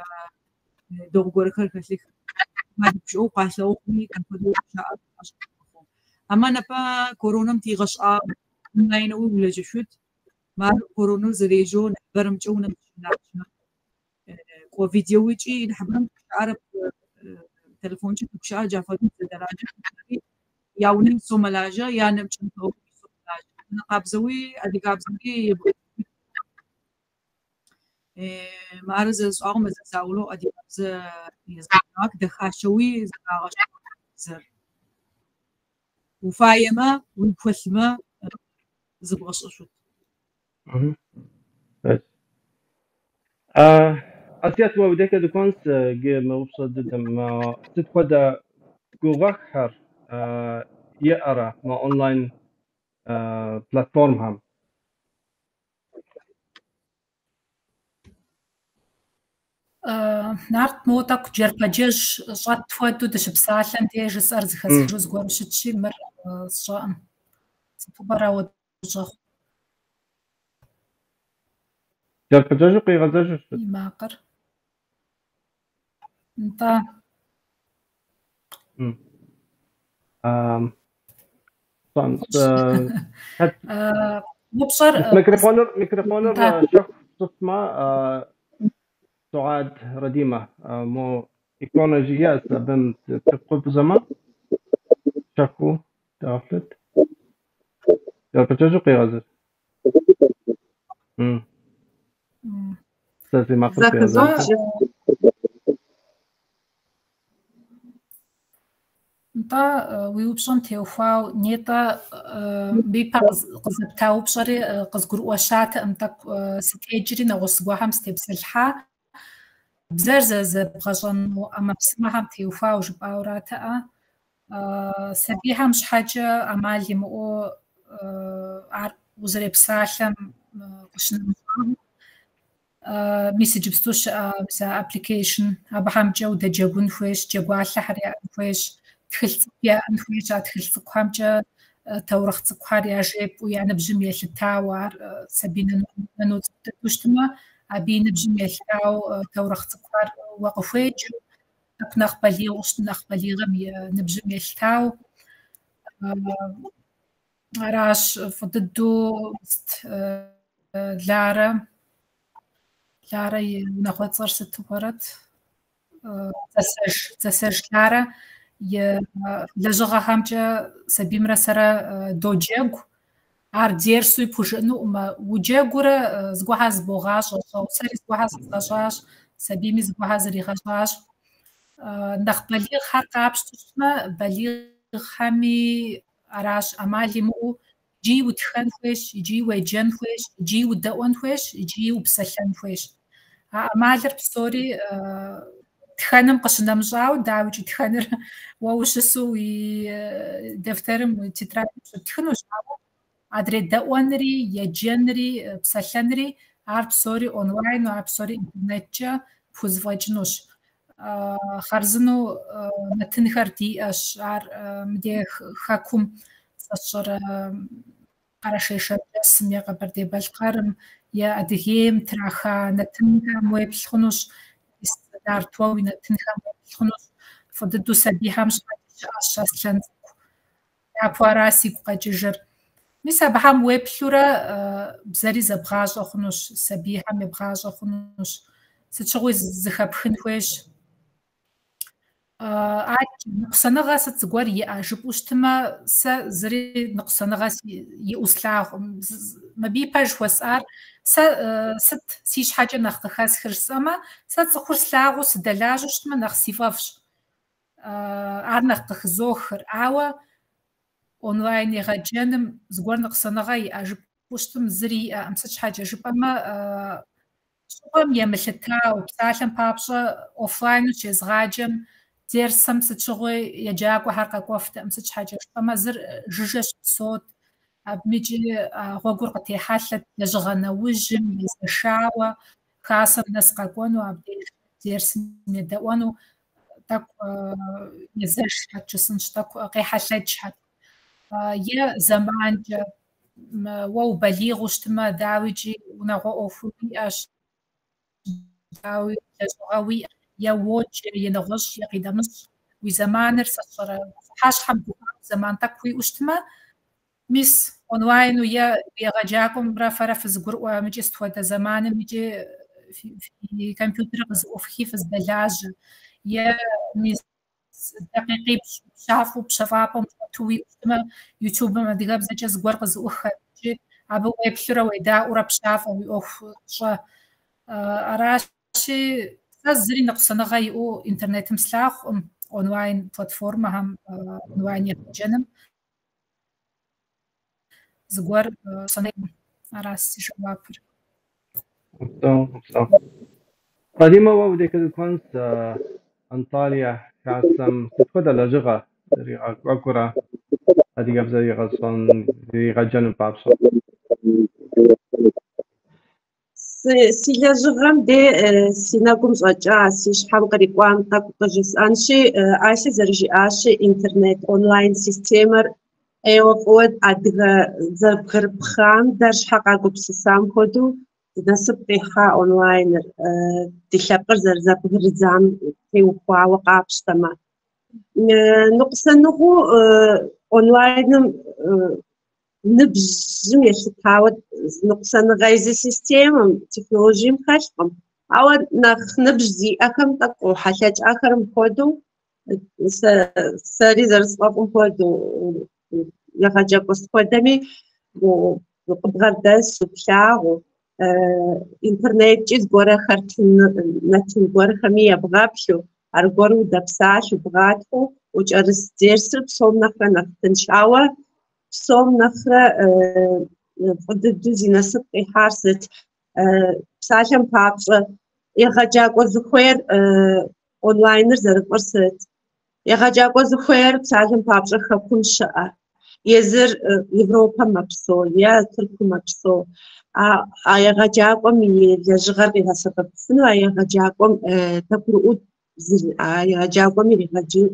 дэгъу горэхэр хэлъых. Гущыӏэу къалъэгъу хъуми фэдэу щаӏэр. Амэ непэ коронэм тигъэшӏагъ онлайнэуи улэжьэшъут. Мары коронэр зэрежьэу нахьыбэрэмкӏэ унэм тыщылажьэ. Кӏо видеоукӏи нахьыбэрэм тыгущыӏэрэп, телефонкӏэ тыгущыӏэ джа фэдэу тызэдэлажьэ. Яунэ исэу мэлажьэ, я нэмыкӏ хэгъэгум исэу мэлажьэ. Къабзэуи адыгабзэри мары зэрысшӏагъэу мэзэ заулэу адыгабзэ езгъэджагъэх, дэхащэуи зэрагъэшӏагъ бзэр. Уфаемэ, уигу хэлъмэ зэбгъэшӏэшъут. Асият, уэ удекӏэ дыкӏуэнщ мы упщӏэ дыдэм. Сыт хуэдэ гугъуехьхэр иӏэрэ мы онлайн платформхэм? Нарт моуэ тӏэкӏу джэрпэджэж щӏэт хуэдэу дыщыпсалъэм деж жысӏэр зэхэсхыжу зыгуэру щытщи, мыр сщӏэӏым. Сыту пӏэрэ ауэ щӏэхъу? Джэрпэджэжу къигъэзэжу щыт. И макъыр. Нтӏэ. Упщӏэр Микрофоныр щэху щытмэ, Суад Радимэ, мо иконэ жиӏэс абым тыкъубзэмэ, щэхуу дэгъэплъыт. Кӏэщӏу къегъэзэж. Сэ си макъыр къегъэзэж. Нтӏэ, уи упщӏэм теухуауэ нетӏэ мыбы ипэ къызэпта упщӏэри къызгурыӏуэщатэкъым, тӏэкӏу сытекӏри нэгъуэщӏ зыгуэрхэм сытепсэлъыхьа. Бзэр зэрызэбгъэщӏэну ӏэмэпсымэхэм теухуауэ жыпӏауэратэӏэ. Сабийхэм щхьэкӏэ ӏэмал имыӏэу ар узэрепсалъэм къыщынэмыщӏауэ, мис иджыпсту щыӏэ мис а application абыхэмкӏэ удэджэгун хуейщ, джэгуалъэхэр яӏэн хуейщ, тхылъ цӏыкӏу яӏэн хуейщ, а тхылъ цӏыкӏухэмкӏэ таурыхъ цӏыкӏухэр яжепӏэу я ныбжьым елъытауэ, ар сабий нану цӏыкӏу дыдэу щытмэ, абы и ныбжьым елъытауэ таурыхъ цӏыкӏухэр уэ къыхуеджэу, тӏэкӏу нэхъ балигъыу щытмэ, нэхъ балигъым и ныбжьым елъытауэ. Аращ фӏы дыдэу Ларэ. Ларэ и унагъуэцӏэр сыту пӏэрэт? Дзэсэж Ларэ и лэжьыгъэхэмкӏэ сабиймрэ сэрэ доджэгу. Ар дерсуи пхужыӏэнукъым. Уджэгурэ зыгуэрхэр зыбогъащӏэ, щӏэуэ. Сэри зыгуэрхэр зэзгъэщӏащ, сабийми зыгуэрхэр зригъэщӏащ. Нэхъ балигъхэр къапщтэу щытмэ, балигъхэми аращ ӏэмал имыӏэу иджыи утхэн хуейщ, иджыи уеджэн хуейщ, иджыи удэӏуэн хуейщ, иджыи упсэлъэн хуейщ. А ӏэмалыр псори тхэным къыщынэмыщӏауэ, дауикӏи тхэныр уэ ущысу уи дэфтэрым, уи тетрадым щыптхынущ, ауэ адрей дэӏуэнри, еджэнри, псэлъэнри, ар псори онлайну, ар псори интернеткӏэ пхузэфӏэкӏынущ. Хъарзынэу нэтынхэр диӏэщ, ар мыдей хэкум сэ сщӏэрэ Къэрэшей-Шэрджэсым е Къэбэрдей-Балъкъэрым е Адыгейм траха нэтынхэм уеплъ хъунущ, Нартуэ уи нэтынхэм уеплъ хъунущ. Фӏы дыдэу сабийхэм щхьэкӏэ щыӏэщ Аслъэн цӏыкӏу. Япэу ара сигу къэкӏыжыр. Мис абыхэм уеплъурэ бзэри зэбгъащӏэ хъунущ, сабийхэм ебгъащӏэ хъунущ. Сыт щыгъуи зыхэпхын хуейщ. Адэкӏэ ныкъусаныгъэ сыт зыгуэр иӏэ жыпӏэу щытмэ, сэ зыри ныкъусаныгъэ иӏэу слъагъукъым. Мыбы ипэ жыхуэсӏар сэ сыт си щхьэкӏэ нэхъ къыхэсхыр жысӏэмэ, сэ цӏыхур слъагъуу сыдэлажьэу щытмэ, нэхъ си фӏэфӏщ. Ар нэхъ къыхызохыр. Ауэ онлайн егъэджэным зыгуэр ныкъусаныгъэ иӏэ жыпӏэу щытым зыри иӏэкъым. Сыт щхьэкӏэ жыпӏэмэ, щӏыпӏэм емылъытауэ, псалъэм папщӏэ, офлайну щезгъаджэм дерсэм сыт щыгъуи еджакӏуэхэр къэкӏуэфтэкъым. Сыт щхьэкӏэ жыпӏэмэ, зыр жыжьэ щыпсэут, абымикӏи гъуэгур къытехьэлъэт, лэжьыгъэ нэужьым езэшауэ, хасэм нэс къэкӏуэну, абдеж дерсым едэӏуэну, тӏэкӏу езэшхэт, жысӏэнщ, тӏэкӏу къехьэлъэкӏхэт. Е зэманкӏэ уэ убалигъыу щытмэ, дауикӏи унагъуэ ӏуэху уиӏэщ, дауи лэжьыгъэ уиӏэ, е уоджэ, е нэгъуэщӏ, е къинэмыщӏ. Уи зэманыр, сэ сщӏэрэ, пщыхьэщхьэм гуфӏэгъуэ зэман тӏэкӏу уиӏэу щытмэ, мис онлайну е уи егъэджакӏуэмрэ фэрэ фызыгурыӏуэ мыкӏи сыт хуэдэ зэманым икӏи фи компьютерыр къызэӏуфхи фыздэлажьэ. Е мис дакъикъипщӏ пщафӏэу пщэфӏапӏэм щӏэту уиӏэу щытмэ, YouTube-м адыгэбзэкӏэ зыгуэр къызэӏухэ икӏи абы уеплъурэ уедаӏуэрэ пщафӏэ уи ӏуэху щӏэ. Аращи, сэ зыри ныкъусаныгъэ иӏэу интернетым слъагъукъым, онлайн платформэхэм, онлайн егъэджэным зыгуэр аращ си жэуапыр. Упсэу, упсэу. Фатимэ, уэ удекӏуэкӏуэнщ Анталие хасэм сыт хуэдэ лэжьыгъэ иригъэкӏуэкӏурэ адыгэбзэ иригъэджэным папщӏэ? Си лэжьыгъэм де си нэгум щӏэкӏа, си щхьэм кърикӏуам тӏэкӏу къыжысӏэнщи, Ася зэрыжиӏащи, интернет онлайн системэр ӏейуэ фӏыуэ адыгэ зэбгрыпхъам дэр щхьэ къагупсысам хуэдэу ди насып къихьа онлайныр, ди лъэпкъыр зэрызэбгрыдзам теухуауэ къапщтэмэ. Ныкъусаныгъэу онлайным ныбжьым елъытауэ ныкъусаныгъэ езы системэм, технологием хэлъкъым. Ауэ нэхъ ныбжь зиӏэхэм тӏэкӏу къохьэлъэкӏ ахэр мыпхуэдэу, сэри зэрысфӏэфӏым хуэдэу, егъэджакӏуэ схуэдэми, къыбгъэдэсу, плъагъуу, интернеткӏи зыгуэрхэр нэтын гуэрхэми ебгъэплъу, аргуэру удэпсалъэу, бгъатхэу укӏэрыс дерсыр псом нэхърэ нэхъ тынш. Ауэ псом нэхърэ фӏы дыдэу зи насып къихьар сыт? Псалъэм папщӏэ, егъэджакӏуэ зыхуейр онлайныр зэрыфӏыр сыт? Егъэджакӏуэ зыхуейр псалъэм папщӏэ хэкум щыӏэ, езыр Европэм мэпсэу е Тыркум мэпсэу. А егъэджакӏуэм и лэжьыгъэр къигъэсэбэпыфыну, а егъэджакӏуэм дэгурыӏуэу, а егъэджакӏуэм иригъэджын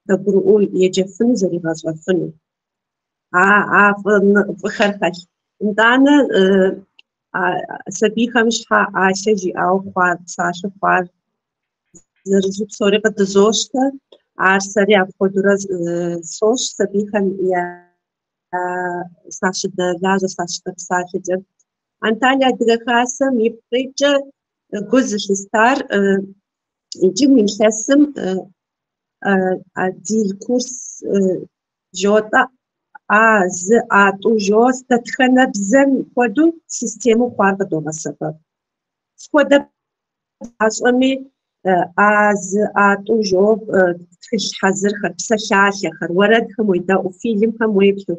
дэгурыӏуэу еджэфыну, зэригъэщӏэфыну. А фӏыхэр хэлъ. Нтӏанэ сабийхэм щхьэ Ася жиӏауэ хъуар, псалъэ хъуар зэрызу псори къыдызощтэ. Ар сэри апхуэдэурэ сощӏ сабийхэм я сащыдэлажьэ, сащыдэпсалъэкӏэ. Анталие Адыгэ Хасэм ипкъ къикӏкӏэ гу зылъыстар иджы мы илъэсым дил курс жотӏэ А зы, А тӏу жо, дэтхэнэ бзэм хуэдэу системэу хъуар къыдогъэсэбэп. Схуэдэ гъащӏэми А зы, А тӏу жо тхылъ хьэзырхэр, псалъалъэхэр, уэрэдхэм уедэӏуу, фильмхэм уеплъу,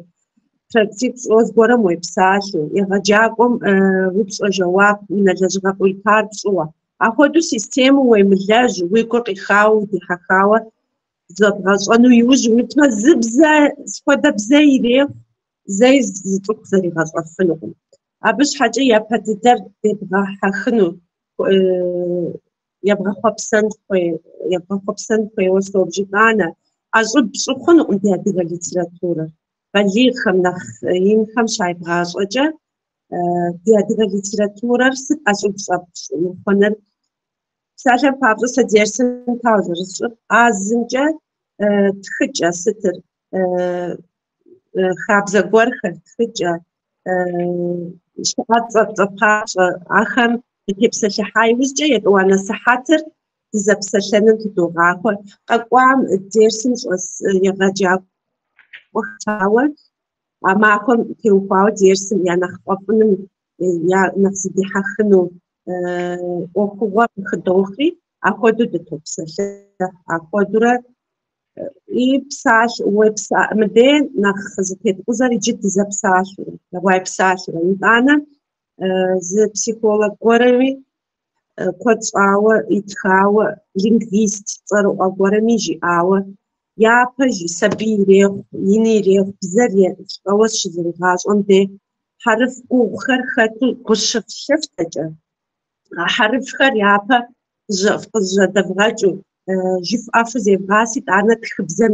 практик пщӏыуэ зыгуэрым уепсалъэу, егъэджакӏуэм упщӏэ жэуап, унэ лэжьыгъэ къыуитар пщӏыуэ. Апхуэдэу системэу уемылэжьу, уи гур къихауэ, удихьэхауэ зэбгъэщӏэну иужь уитмэ, зы бзэ, схуэдэ бзэ ирехъу, зэи зы цӏыху зэригъэщӏэфынукъым. Абы щхьэкӏэ япэ дыдэр дебгъэхьэхыну, ебгъэхъуэпсэн хуей, ебгъэхъуэпсэн хуейуэ собж. Итӏанэ ӏэщӏыб пщӏы хъунукъым ди адыгэ литературэр. Балигъхэм нэхъ инхэм щайбгъащӏэкӏэ ди адыгэ литературэр сыт ӏэщӏыб щӏэпщӏ мыхъуныр? Псалъэм папщӏэ, сэ дерсым тау зэрысщӏыр А зымкӏэ тхыкӏэ сытыр, хабзэ гуэрхэр тхыкӏэ, щыӏэцӏэ, цӏэпапщӏэ, ахэм дытепсэлъыхьа иужькӏэ етӏуанэ сыхьэтыр дызэпсэлъэным тыдогъахуэ. Къэкӏуам дерсым щӏэс егъэджакӏуэхэр а махуэм теухуауэ дерсым я нэхъ фӏэфӏыным, я нэхъ зыдихьэхыну ӏуэхугъуэр къыхыдохри, апхуэдэу дытопсэлъыхь. Апхуэдэурэ и псалъэ, мыдей нэхъ зытеткъузэр иджы дызэпсалъэурэ, уайпсалъэурэ. Итӏанэ зы психолог гуэрми куэд щӏауэ итхауэ, лингвист цӏэрыӏуэ гуэрми жиӏауэ, япэ жи сабий ирехъу, ини ирехъу, бзэр щӏэуэ щызэригъащӏэм де хьэрыф гугъухэр хэту гу щылъыфтэкӏэ, а хьэрыфхэр япэ къызжьэдэвгъэкӏыу, жыфӏэфу зевгъаси, итӏанэ тхыбзэм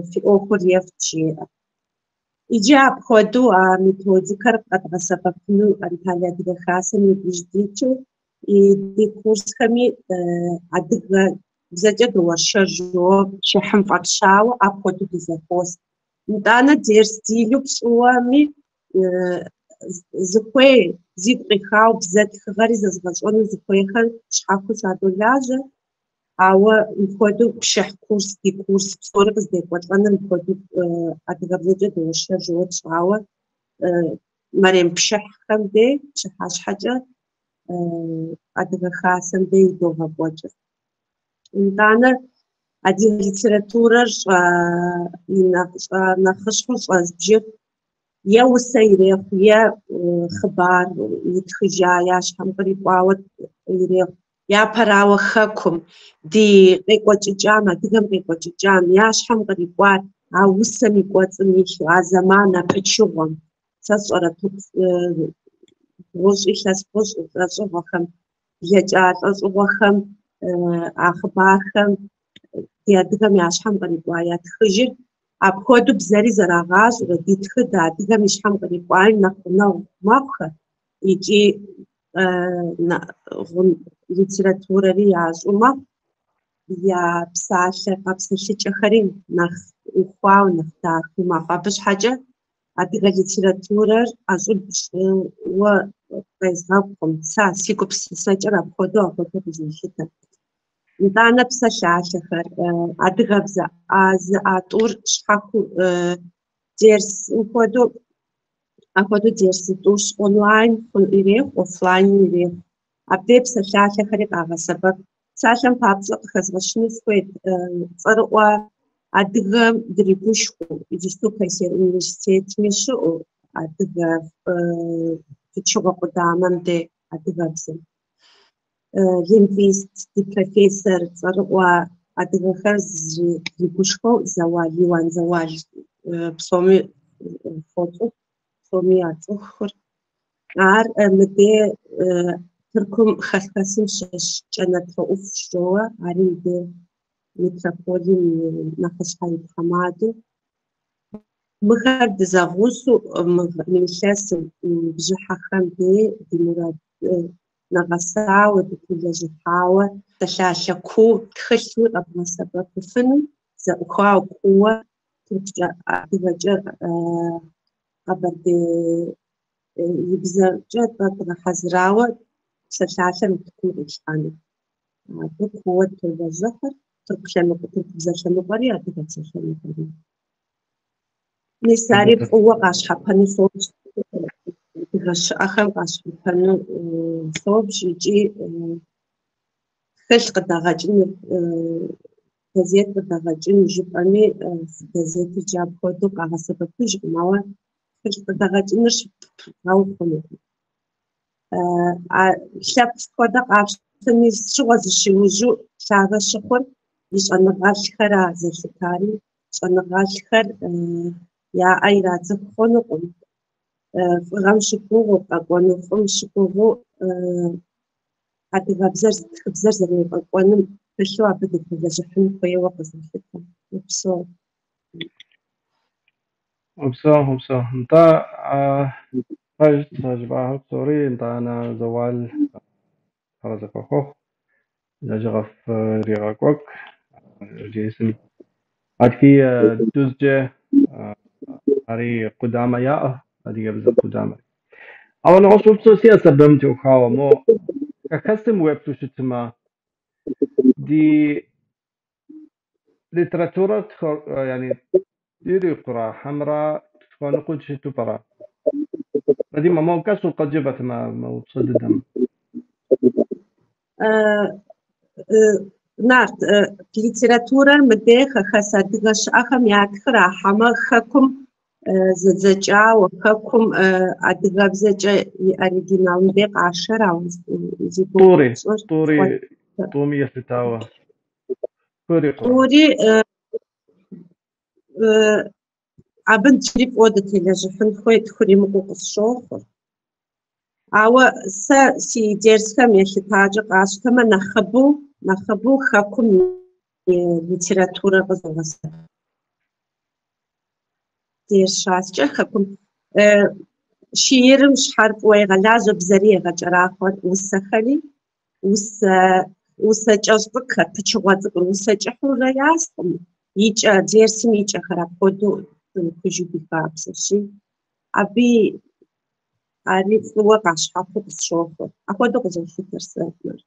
фи ӏуэхур ефт, жеӏэ. Иджы апхуэдэу а методикэр къэдгъэсэбэпыну Анталие Адыгэ Хасэм и гужь диту, и ди курсхэми адыгэ бзэкӏэ доуэршэр жоуэ пшыхьым фӏэтщауэ апхуэдэу дызэхуос. Нтӏанэ дерс дилу пщӏыуэми зыхуей, зигу къихауэ бзэ тхыгъэри зэзгъэщӏэну зыхуейхэр щхьэхуэу садолажьэ. Ауэ мыпхуэдэу пшыхь курс, ди курс псори къыздекӏуэлӏэныр мыпхуэдэу адыгэбзэкӏэ доуэршэр жоуэ тщӏауэ мэрем пшыхьхэм дей, пщыхьэщхьэкӏэ Адыгэ Хасэм дей идогъэкӏуэкӏыр. Нтӏанэ адыгэ литературэр нэхъыщхьэу щӏэзбжыр е усэ ирехъу, е хъыбар итхыжа я щхьэм кърикӏуауэ ирехъу. Япэрауэ хэкум, ди къекӏуэкӏыкӏам, адыгэм къекӏуэкӏыкӏам, я щхьэм кърикӏуар а усэм и кӏуэцӏым илъу, а зэман, а пычыгъуэм. Сэ сщӏэрэ бгъущӏ, илъэс бгъущӏ лӏэщӏыгъуэхэм, блэкӏа лӏэщӏыгъуэхэм а хъыбархэм ди адыгэм я щхьэм кърикӏуа ятхыжыр. Апхуэдэу бзэри зэрагъащӏэрэ ди тхыдэ адыгэм и щхьэм кърикӏуари нэхъ гъунэгъу мэхъухэр икӏи литературэри ящӏу мэхъу, я псалъэ къэпсэлъыкӏэхэри нэхъ ухуауэ, нэхъ дахэу мэхъу. Абы щхьэкӏэ адыгэ литературэр ӏэщӏыб щӏыуэ къезгъэкӏукъым. Сэ си гупсысэкӏэр апхуэдэу къызолъытэ. Нтӏанэ псалъалъэхэр, адыгэбзэ А зы, А тӏур щхьэхуэу дерс хуэдэу Апхуэдэу дерс зытӏущ онлайн ирехъу, офлайн ирехъу. Абдей псалъалъэхэри къагъэсэбэп. Псалъэм папщӏэ къыхэзгъэщыну сыхуейт цӏэрыӏуэ адыгэм дригушхуэу, иджыпсту Кайсер университетми щыӏэу адыгэ пычыгъуэ къудамэм де адыгэбзэм. Лингвист, ди профессор цӏэрыӏуэ адыгэхэр зригушхуэу Зэуал, Иуан Зэуал псоми фоцӏыху, псоми яцӏыхур. Ар мыдей Тыркум хэхэсым щыщ Кӏэнэт Рэӏуф жоуэ, ари мыдей метрополим и нэхъыщхьэ и тхьэмадэу. Мыхэр дызэгъусэу мы илъэсым бжьыхьэхэм дей ди мурад нэгъэсауэ, дытелэжьыхьауэ, псалъалъэ куу тхылъуи къэбгъэсэбэпыфыну, зэӏухауэ кууэ тыркукӏэ, адыгэкӏэ, къэбэрдей и бзэкӏэ дгъэхьэзырауэ псалъалъэр утыкум къитлъхьэну. Абы кууэ дытолэжьыхьыр тырку лъэныкъуэ, тыркубзэ лъэныкъуэри, адыгэбзэ лъэныкъуэри. Мис ари фӏыуэ къащхьэпэну собж, адыгэ щыӏэхэм къащхьэпэну собж икӏи тхылъ къыдэгъэкӏыныр, газет къыдэгъэкӏын жыпӏэми, газетыр иджы апхуэдэу къагъэсэбэпыжкъым, ауэ тхылъ къыдэгъэкӏыныр щыпыпыгъэу хъунукъым. А лъэпкъ хуэдэ къапщтэми, щыгъуэ зыщиужьу лъагэ щыхъур и щӏэныгъэлӏхэра зэлъытари, щӏэныгъэлӏхэр я ӏэ ирадзых хъунукъым. Фӏыгъэм щыгугъыу, къэкӏуэну фӏым щыгугъыу адыгэбзэр, тхыбзэр зэрефӏэкӏуэным пылъу абы дытелэжьыхьын хуейуэ къызолъытэ. Упсэу. Упсэу, упсэу. Нтӏэ, пэжт жыпӏахэр псори, нтӏэ, анэ Зэуал арэзы къыхуэхъу, лэжьыгъэфӏ иригъэкӏуэкӏ Эрджиесым. Адэкӏи Дузджэ ари къудамэ яӏэ, адыгэбзэ къудамэ. Ауэ нэгъуэщӏ упщӏэ сиӏэщ абым теухуауэ, мо хэхэсым уеплъу щытмэ, ди литературэр yani ирикъурэ хьэмэрэ тхуэныкъуэу щыту пӏэрэ? Радимэ, мо кӏэщӏу къыджепӏэтэмэ мы упщӏэ дыдэм. Нарт, литературэр мыдей хэхэс адыгэ щыӏэхэм ятхыр а хьэмэ хэкум зэдзэкӏауэ, хэкум адыгэбзэкӏэ и оригинал мыдей къашэра зи гугъу пщӏыр? Тӏури, тӏуми елъытауэ. Тӏури абы иджыри фӏыуэ дытелэжьыхьын хуей, тхуримыкъуу къысщохъур. Ауэ сэ си дерсхэм елъытакӏэ къасщтэмэ, нэхъыбэу хэкум и литературэр къызогъэсэбэп. Дерс щаскӏэ хэкум шиирым щхьэр фӏыуэ егъэлажьэ, бзэри егъэкӏэрахъуэ, усэхэри, усэ кӏэщӏ цӏыкӏухэр, пычыгъуэ цӏыкӏур, усэ кӏыхьурэ яскъым, икӏэ, дерсым икӏэхэр апхуэдэу дыухыжу ди хабзэщи, абы ари фӏыуэ къащхьэпэу къысщохъур. Апхуэдэу къызолъытэр сэ мыр.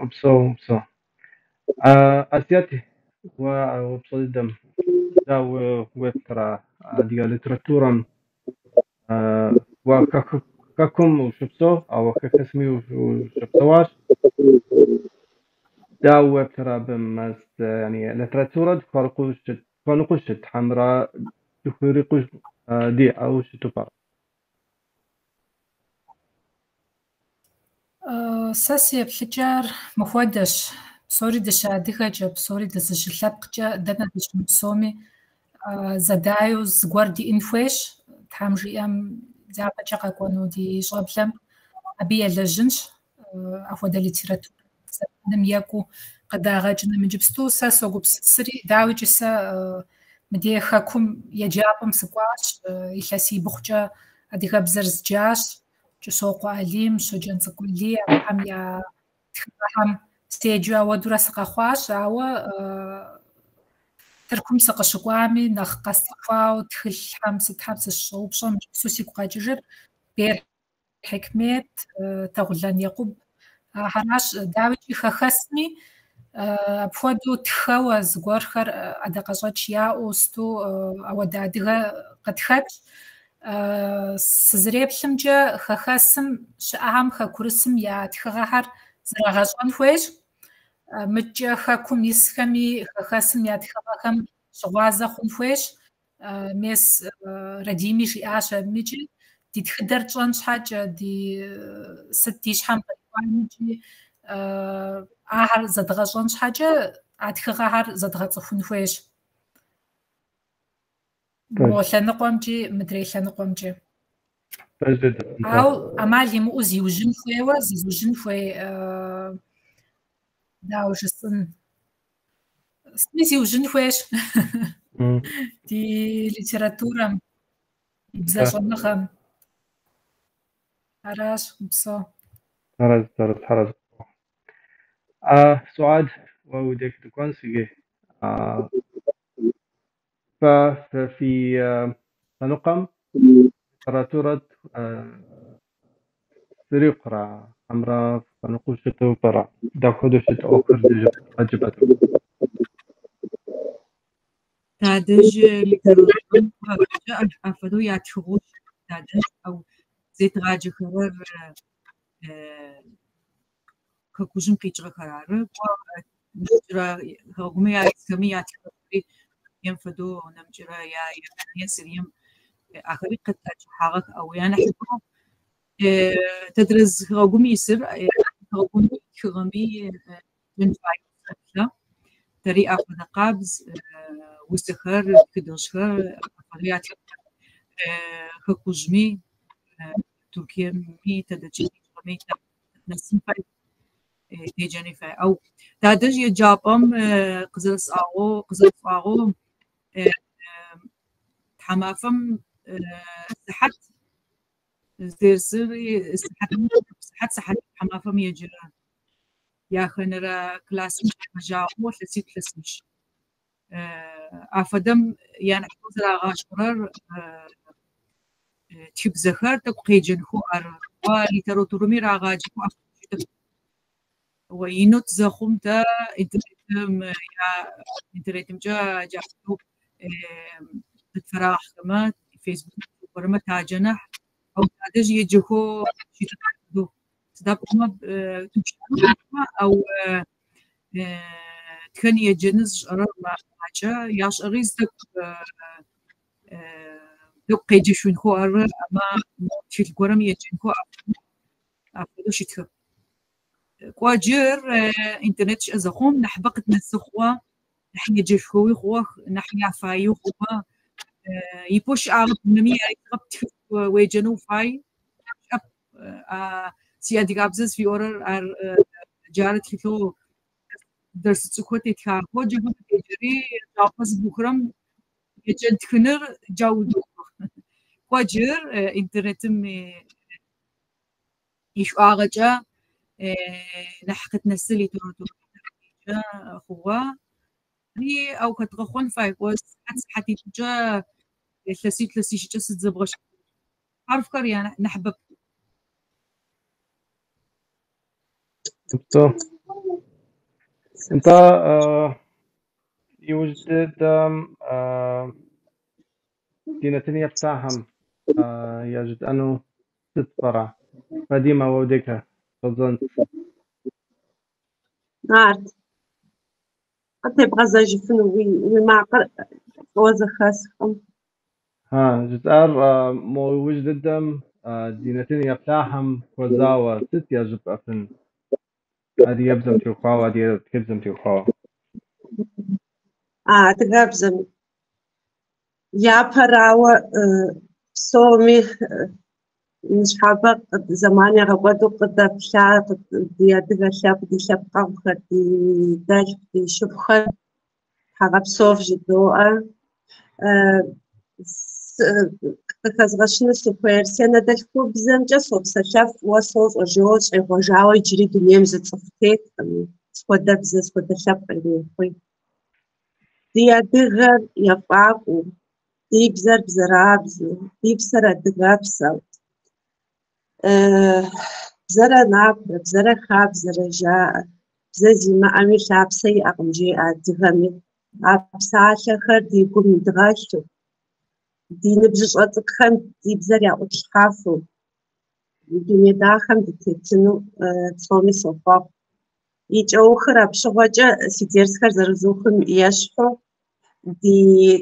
Упсэу, упсэу. Асият, уэ упщӏэ дыдэм дауэ уеплърэ адыгэ литературэм? Уэ хэкум ущыпсэу, ауэ хэхэсми ущыпсэуащ. Дауэ уеплърэ абы мэз, yani литературэ тхуэныкъуэу щыт, хьэмэрэ дыхурикъуу диӏэу щыту пӏэрэ? Сэ си еплъыкӏэр мыхуэдэщ. Псори дыщыадыгэкӏэ, псори дызыщылъэпкъкӏэ, дэнэ дыщымыпсэуми, зэдайу зыгуэр диӏэн хуейщ. Тхьэм жиӏэм дяпэкӏэ къэкӏуэну ди щӏэблэм абы елэжьынщ, апхуэдэ литературэ зэманым екӏуу къыдагъэкӏыным. Иджыпсту сэ согупсысри, дауикӏи сэ мыдей хэкум еджапӏэм сыкӏуащ, илъэсибгъукӏэ адыгэбзэр зджащ, Кӏыщокъуэ Алим, Щоджэнцӏыкӏу Алий абыхэм я тхыгъэхэм седжэу ауэдурэ сыкъэхъуащ, ауэ Тыркум сыкъыщыкӏуами, нэхъ къэсцӏыхуауэ тхылъхэм сытхэм сыщыщӏэупщӏэм иджыпсту сигу къэкӏыжыр Бер Хикмет, Тэгъулан Екъуб ахэращ. Дауикӏи хэхэсми, апхуэдэу тхэуэ зыгуэрхэр ӏэдакъэщӏэкӏ яӏэу сыту ауэдэ адыгэ къытхэтщ. Сызэреплъымкӏэ, хэхэсым щыӏэхэм хэкурысым я тхыгъэхэр зрагъэщӏэн хуейщ. Мыдкӏэ хэкум исхэми хэхэсым я тхыгъэхэм щыгъуазэ хъун хуейщ. Мес Радими жиӏащ абымикӏи, ди тхыдэр тщӏэн щхьэкӏэ, ди сыт ди щхьэм кърикӏуамикӏи, ахэр зэдгъэщӏэн щхьэкӏэ а тхыгъэхэр зэдгъэцӏыхун хуейщ. Мо лъэныкъуэмкӏи, мыдрей лъэныкъуэмкӏи. Ауэ ӏэмал имыӏэу зиужьын хуейуэ, зызужьын хуей, дауэ жысӏэн? Сытми зиужьын хуейщ ди литературэм, ди бзэщӏэныгъэм. Аращ, упсэу. Тэрэз, тэрэз, тэрэз. Суад, уэ уи деж дыкӏуэнщ иджы. Фэ фи лъэныкъуэм литературэ фрикъурэ хьэмэрэ фхуэныкъуэу щыту пӏэрэ? Дапхуэдэу щыт ӏуэхур дыжыпӏэ? Тадэжь литературэм афэдэу ятхыгъэу тадэжь ау зетгъаджэхэрэр хэкужъым къикӏыгъэхэр ары. Кӏо нэмыкӏырэ хэгъэгумэ яисхэми ятхыгъэхэри ем фэдэу нэмыкӏырэ я Сирием ахэри къытӏэкӏыхьагъэх. Ау янахьыбэу тэдрэ зы хэгъэгум исыр хэгъэгум тхыгъэми еджэн фаеу сэплъэ. Тэри афэдэ къабз усэхэр, тхыдэжъхэр афэдэу ятхыгъэх. Хэкужъми, Туркиеми, тэдэкӏи къикӏыгъэми нэсын фай, теджэни фай. Ау тадэжь еджапӏэм къызэрэсӏуагъэу къызэрэсӏуагъэу тхьамафэм сыхьат дерсыр сыхьат сыхьат сыхьат тхьамафэм еджэрэ. Яхэнэрэ классым щегъэжьагъэу илъэситӏу илъэсищ. Афэдэм янахьыбэу зэрагъашӏэрэр тхыбзэхэр тӏэкӏу къеджэнхэу ары. О литературэми рагъаджэхэу щытэп. О инэу тызэхъум тэ интернетым я интернетымкӏэ джаущтэу къытфырахьхэмэ Фейсбукым кӏорэмэ таджэ нахь. Ау тадэжь еджэхэу щытэп. Сыда пӏомэ ау тхэн еджэныр зышӏэрэр макӏэ, яшӏэри зы тӏэкӏу тӏэкӏу къеджэшъунхэу ары, амэ тхылъ горэм еджэнхэу апхуэдэу щытхэп. Кӏо джыр интернет щыӏэ зэхъум нахьыбэ къытнэсы хъугъэ, нахь еджэшъухэуи хъугъэх, нахь яфаеу хъугъэ. Ипэу щыӏагъэп унэми яритыгъэп тхылъ уеджэнэу уфай. Щыӏэп си адыгабзэ зыфиӏорэр ар джары тхылъэу дэрс цӏыкӏухэр тетхагъэхэу джэгум теджэри еджапӏэ зыбухырэм еджэн тхыныр джау Кӏо джыр интернетым ишӏуагъэкӏэ нахь къытнэсы литературэ хъугъэ. Ау хэдгъэхъон фай кӏо сыхьат сыхьатитӏукӏэ илъэситӏу илъэсищыкӏэ сыд зэбгъэшӏ хьарфхэр нахьыбэп. Упсэу. Нтӏэ, иужь дыдэм ди нэтын еплъахэм яжетӏэну сыт пӏэрэ? Фадимэ, уэ удекӏэ щӏэддзэнщ. Арт. Къытебгъэзэжыфыну уи макъыр фӏыуэ зэхэсхкъым. Ха, жысӏар мо иужь дыдэм ди нэтын еплъахэм хуэзауэ сыт яжепӏэфын? Адыгэбзэм теухуауэ, адыгэ тхыбзэм теухуауэ. Адыгэбзэм япэрауэ псоми ныщхьэбэ зэман ягъэкӏуэду къыдэплъа ди адыгэ лъэпкъ, ди лъэпкъэгъухэр, ди дэлъху, ди шыпхъухэр тхьэгъэпсэу вжыдоӏэ. Къыхэзгъэщыну сыхуейр си анэдэлъхубзэмкӏэ сопсэлъэф, фӏыуэ сощӏэ жоуэ щӏегъуэжауэ иджыри дунейм зы цӏыху теткъым, схуэдэ бзэ, схуэдэ лъэпкъ ирехъуи. Ди адыгэр ефӏакӏуэу, ди бзэр бзэрабзэу, ди псэр адыгэпсэу, бзэрэ напэрэ, бзэрэ хабзэрэ жаӏэ, бзэ зимыӏэми лъапсэ иӏэкъым, жеӏэ адыгэми. А псалъэхэр ди гум идгъэлъу, Ди ныбжьыщӏэ цӏыкӏухэм ди бзэр яӏутлъхьэфу, дуней дахэм дытетыну псоми сохъуэхъу. И кӏэухыр апщыгъуэкӏэ си дерсхэр зэрызухым ещхьу, ди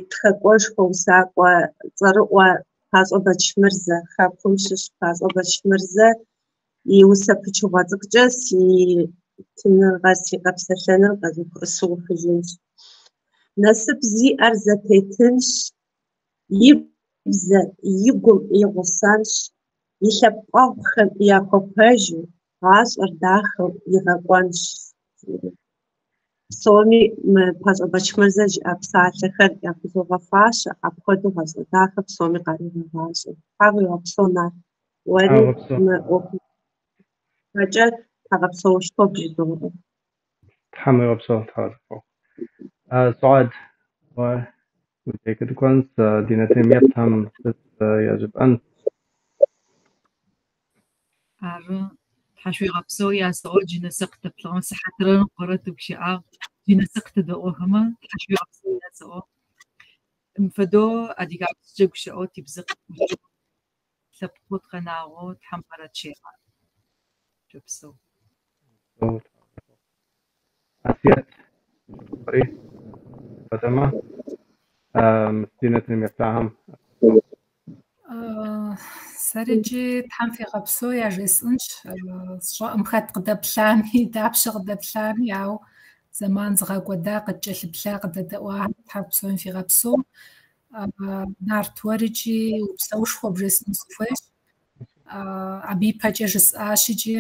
тхакӏуэшхуэ, усакӏуэ цӏэрыӏуэ Пащӏэ Бэчмырзэ, хэкум щыщ Пащӏэ Бэчмырзэ и усэ пычыгъуэ цӏыкӏукӏэ си тыныгъэр, си къэпсэлъэныр сыухыжынщ. Насып зиӏэр зэтетынщ, и бзэр и гум и гъусэнщ, и лъэпкъэгъухэм яхуэпэжу гъащӏэр дахэу игъэкӏуэнщ. Псоми мы Пащӏэ Бэчмырзэ жиӏа псалъэхэр яхузогъэфащэ, апхуэдэу гъащӏэ дахэ псоми къаригъэгъащӏэ. Тхьэ уигъэпсэу, Нарт. Уэри мы ӏуэхум щхьэкӏэ тхьэгъэпсэушхуэ бжызоӏэ. Тхьэм уигъэпсэу, тхьэгъэпсэу. Суад, уэ уи дей дыкӏуэнщ, ди нэтыным еплъхэм сыт яжепӏэн? Ары, тхьэшъуегъэпсэу ясэӏо, джы нэсэ къытэплъыгъэм сыхьатырэ ныкъорэ тыгущыӏагъ, джы нэсэ къытэдэӏуэхэмэ тхьэшъуегъэпсэу ясэӏо. Мыфэдэу адыгабзэкӏэ гущыӏэу тибзэ къытӏулъэу, лъэпкъэу тыкъэнагъэу Тхьэм къэрэтщегъаӏ. Шъопсэу. Асият, уэри Фатӏимэ, ди нэтыным еплъахэм. Сэрикӏи Тхьэм фигъэпсэу яжесӏэнщ. Сщӏэӏым хэт къыдэплъами, дапщэ къыдэплъами, ауэ зэман зыгъэкӏуэда, къыткӏэлъыплъа, къыдэдэӏуа Тхьэ псоми фигъэпсэу. Нарт уэрикӏи упсэушхуэ бжесӏэну сыхуейщ. Абы ипэкӏэ жысӏащ икӏи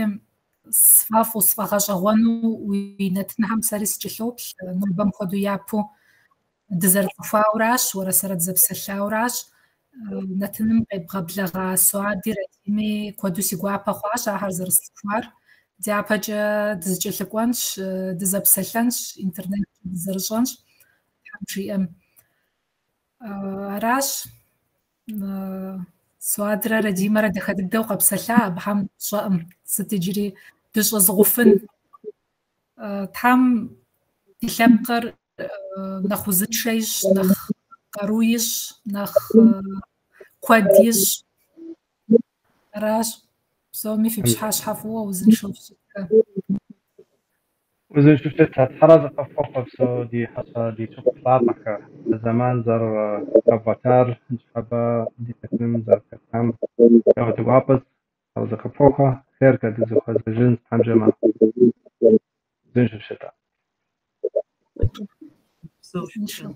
сфӏэфӏу, сфӏэгъэщӏэгъуэну уи нэтынхэм сэри сыкӏэлъоплъ. Нобэм хуэдэу япэу дызэрыцӏыхуауращ, уэрэ сэрэ дызэпсэлъауращ. Нэтыным къебгъэблэгъа Суади Радими куэду си гуапэ хъуащ ахэр зэрысцӏыхуар. Дяпэкӏэ дызэкӏэлъыкӏуэнщ, дызэпсэлъэнщ, интернеткӏэ дызэрыщӏэнщ, Тхьэм жиӏэм. Аращ. Суадрэ Радимэрэ дахэ дыдэу къэпсэлъа, абыхэм сщӏэӏым сыт иджыри дыщӏэзыгъуфын. Тхьэм ди лъэпкъыр нэхъ узыншэ ищӏ, нэхъ къару ищӏ, нэхъ куэд ищӏ. Аращ. Псоми фи пщыхьэщхьэ фӏыуэ узыншэу фыщытхэ. Узыншэу фыщыт, Тхьэрэ зэкъыфхуэхъу псэу ди хьэщӏэ, ди цӏыху лъапӏэхэр. Зэман зэрыхэвгъуэтар, ныщхьэбэ ди нэтыным зэрыхэтам ди гуапэщ. Тхьэр зэкъыфхуэхъу, хъеркӏэ дызэхуэзэжын Тхьэм жиӏэмэ. Узыншэу фыщыт. Узыншэу.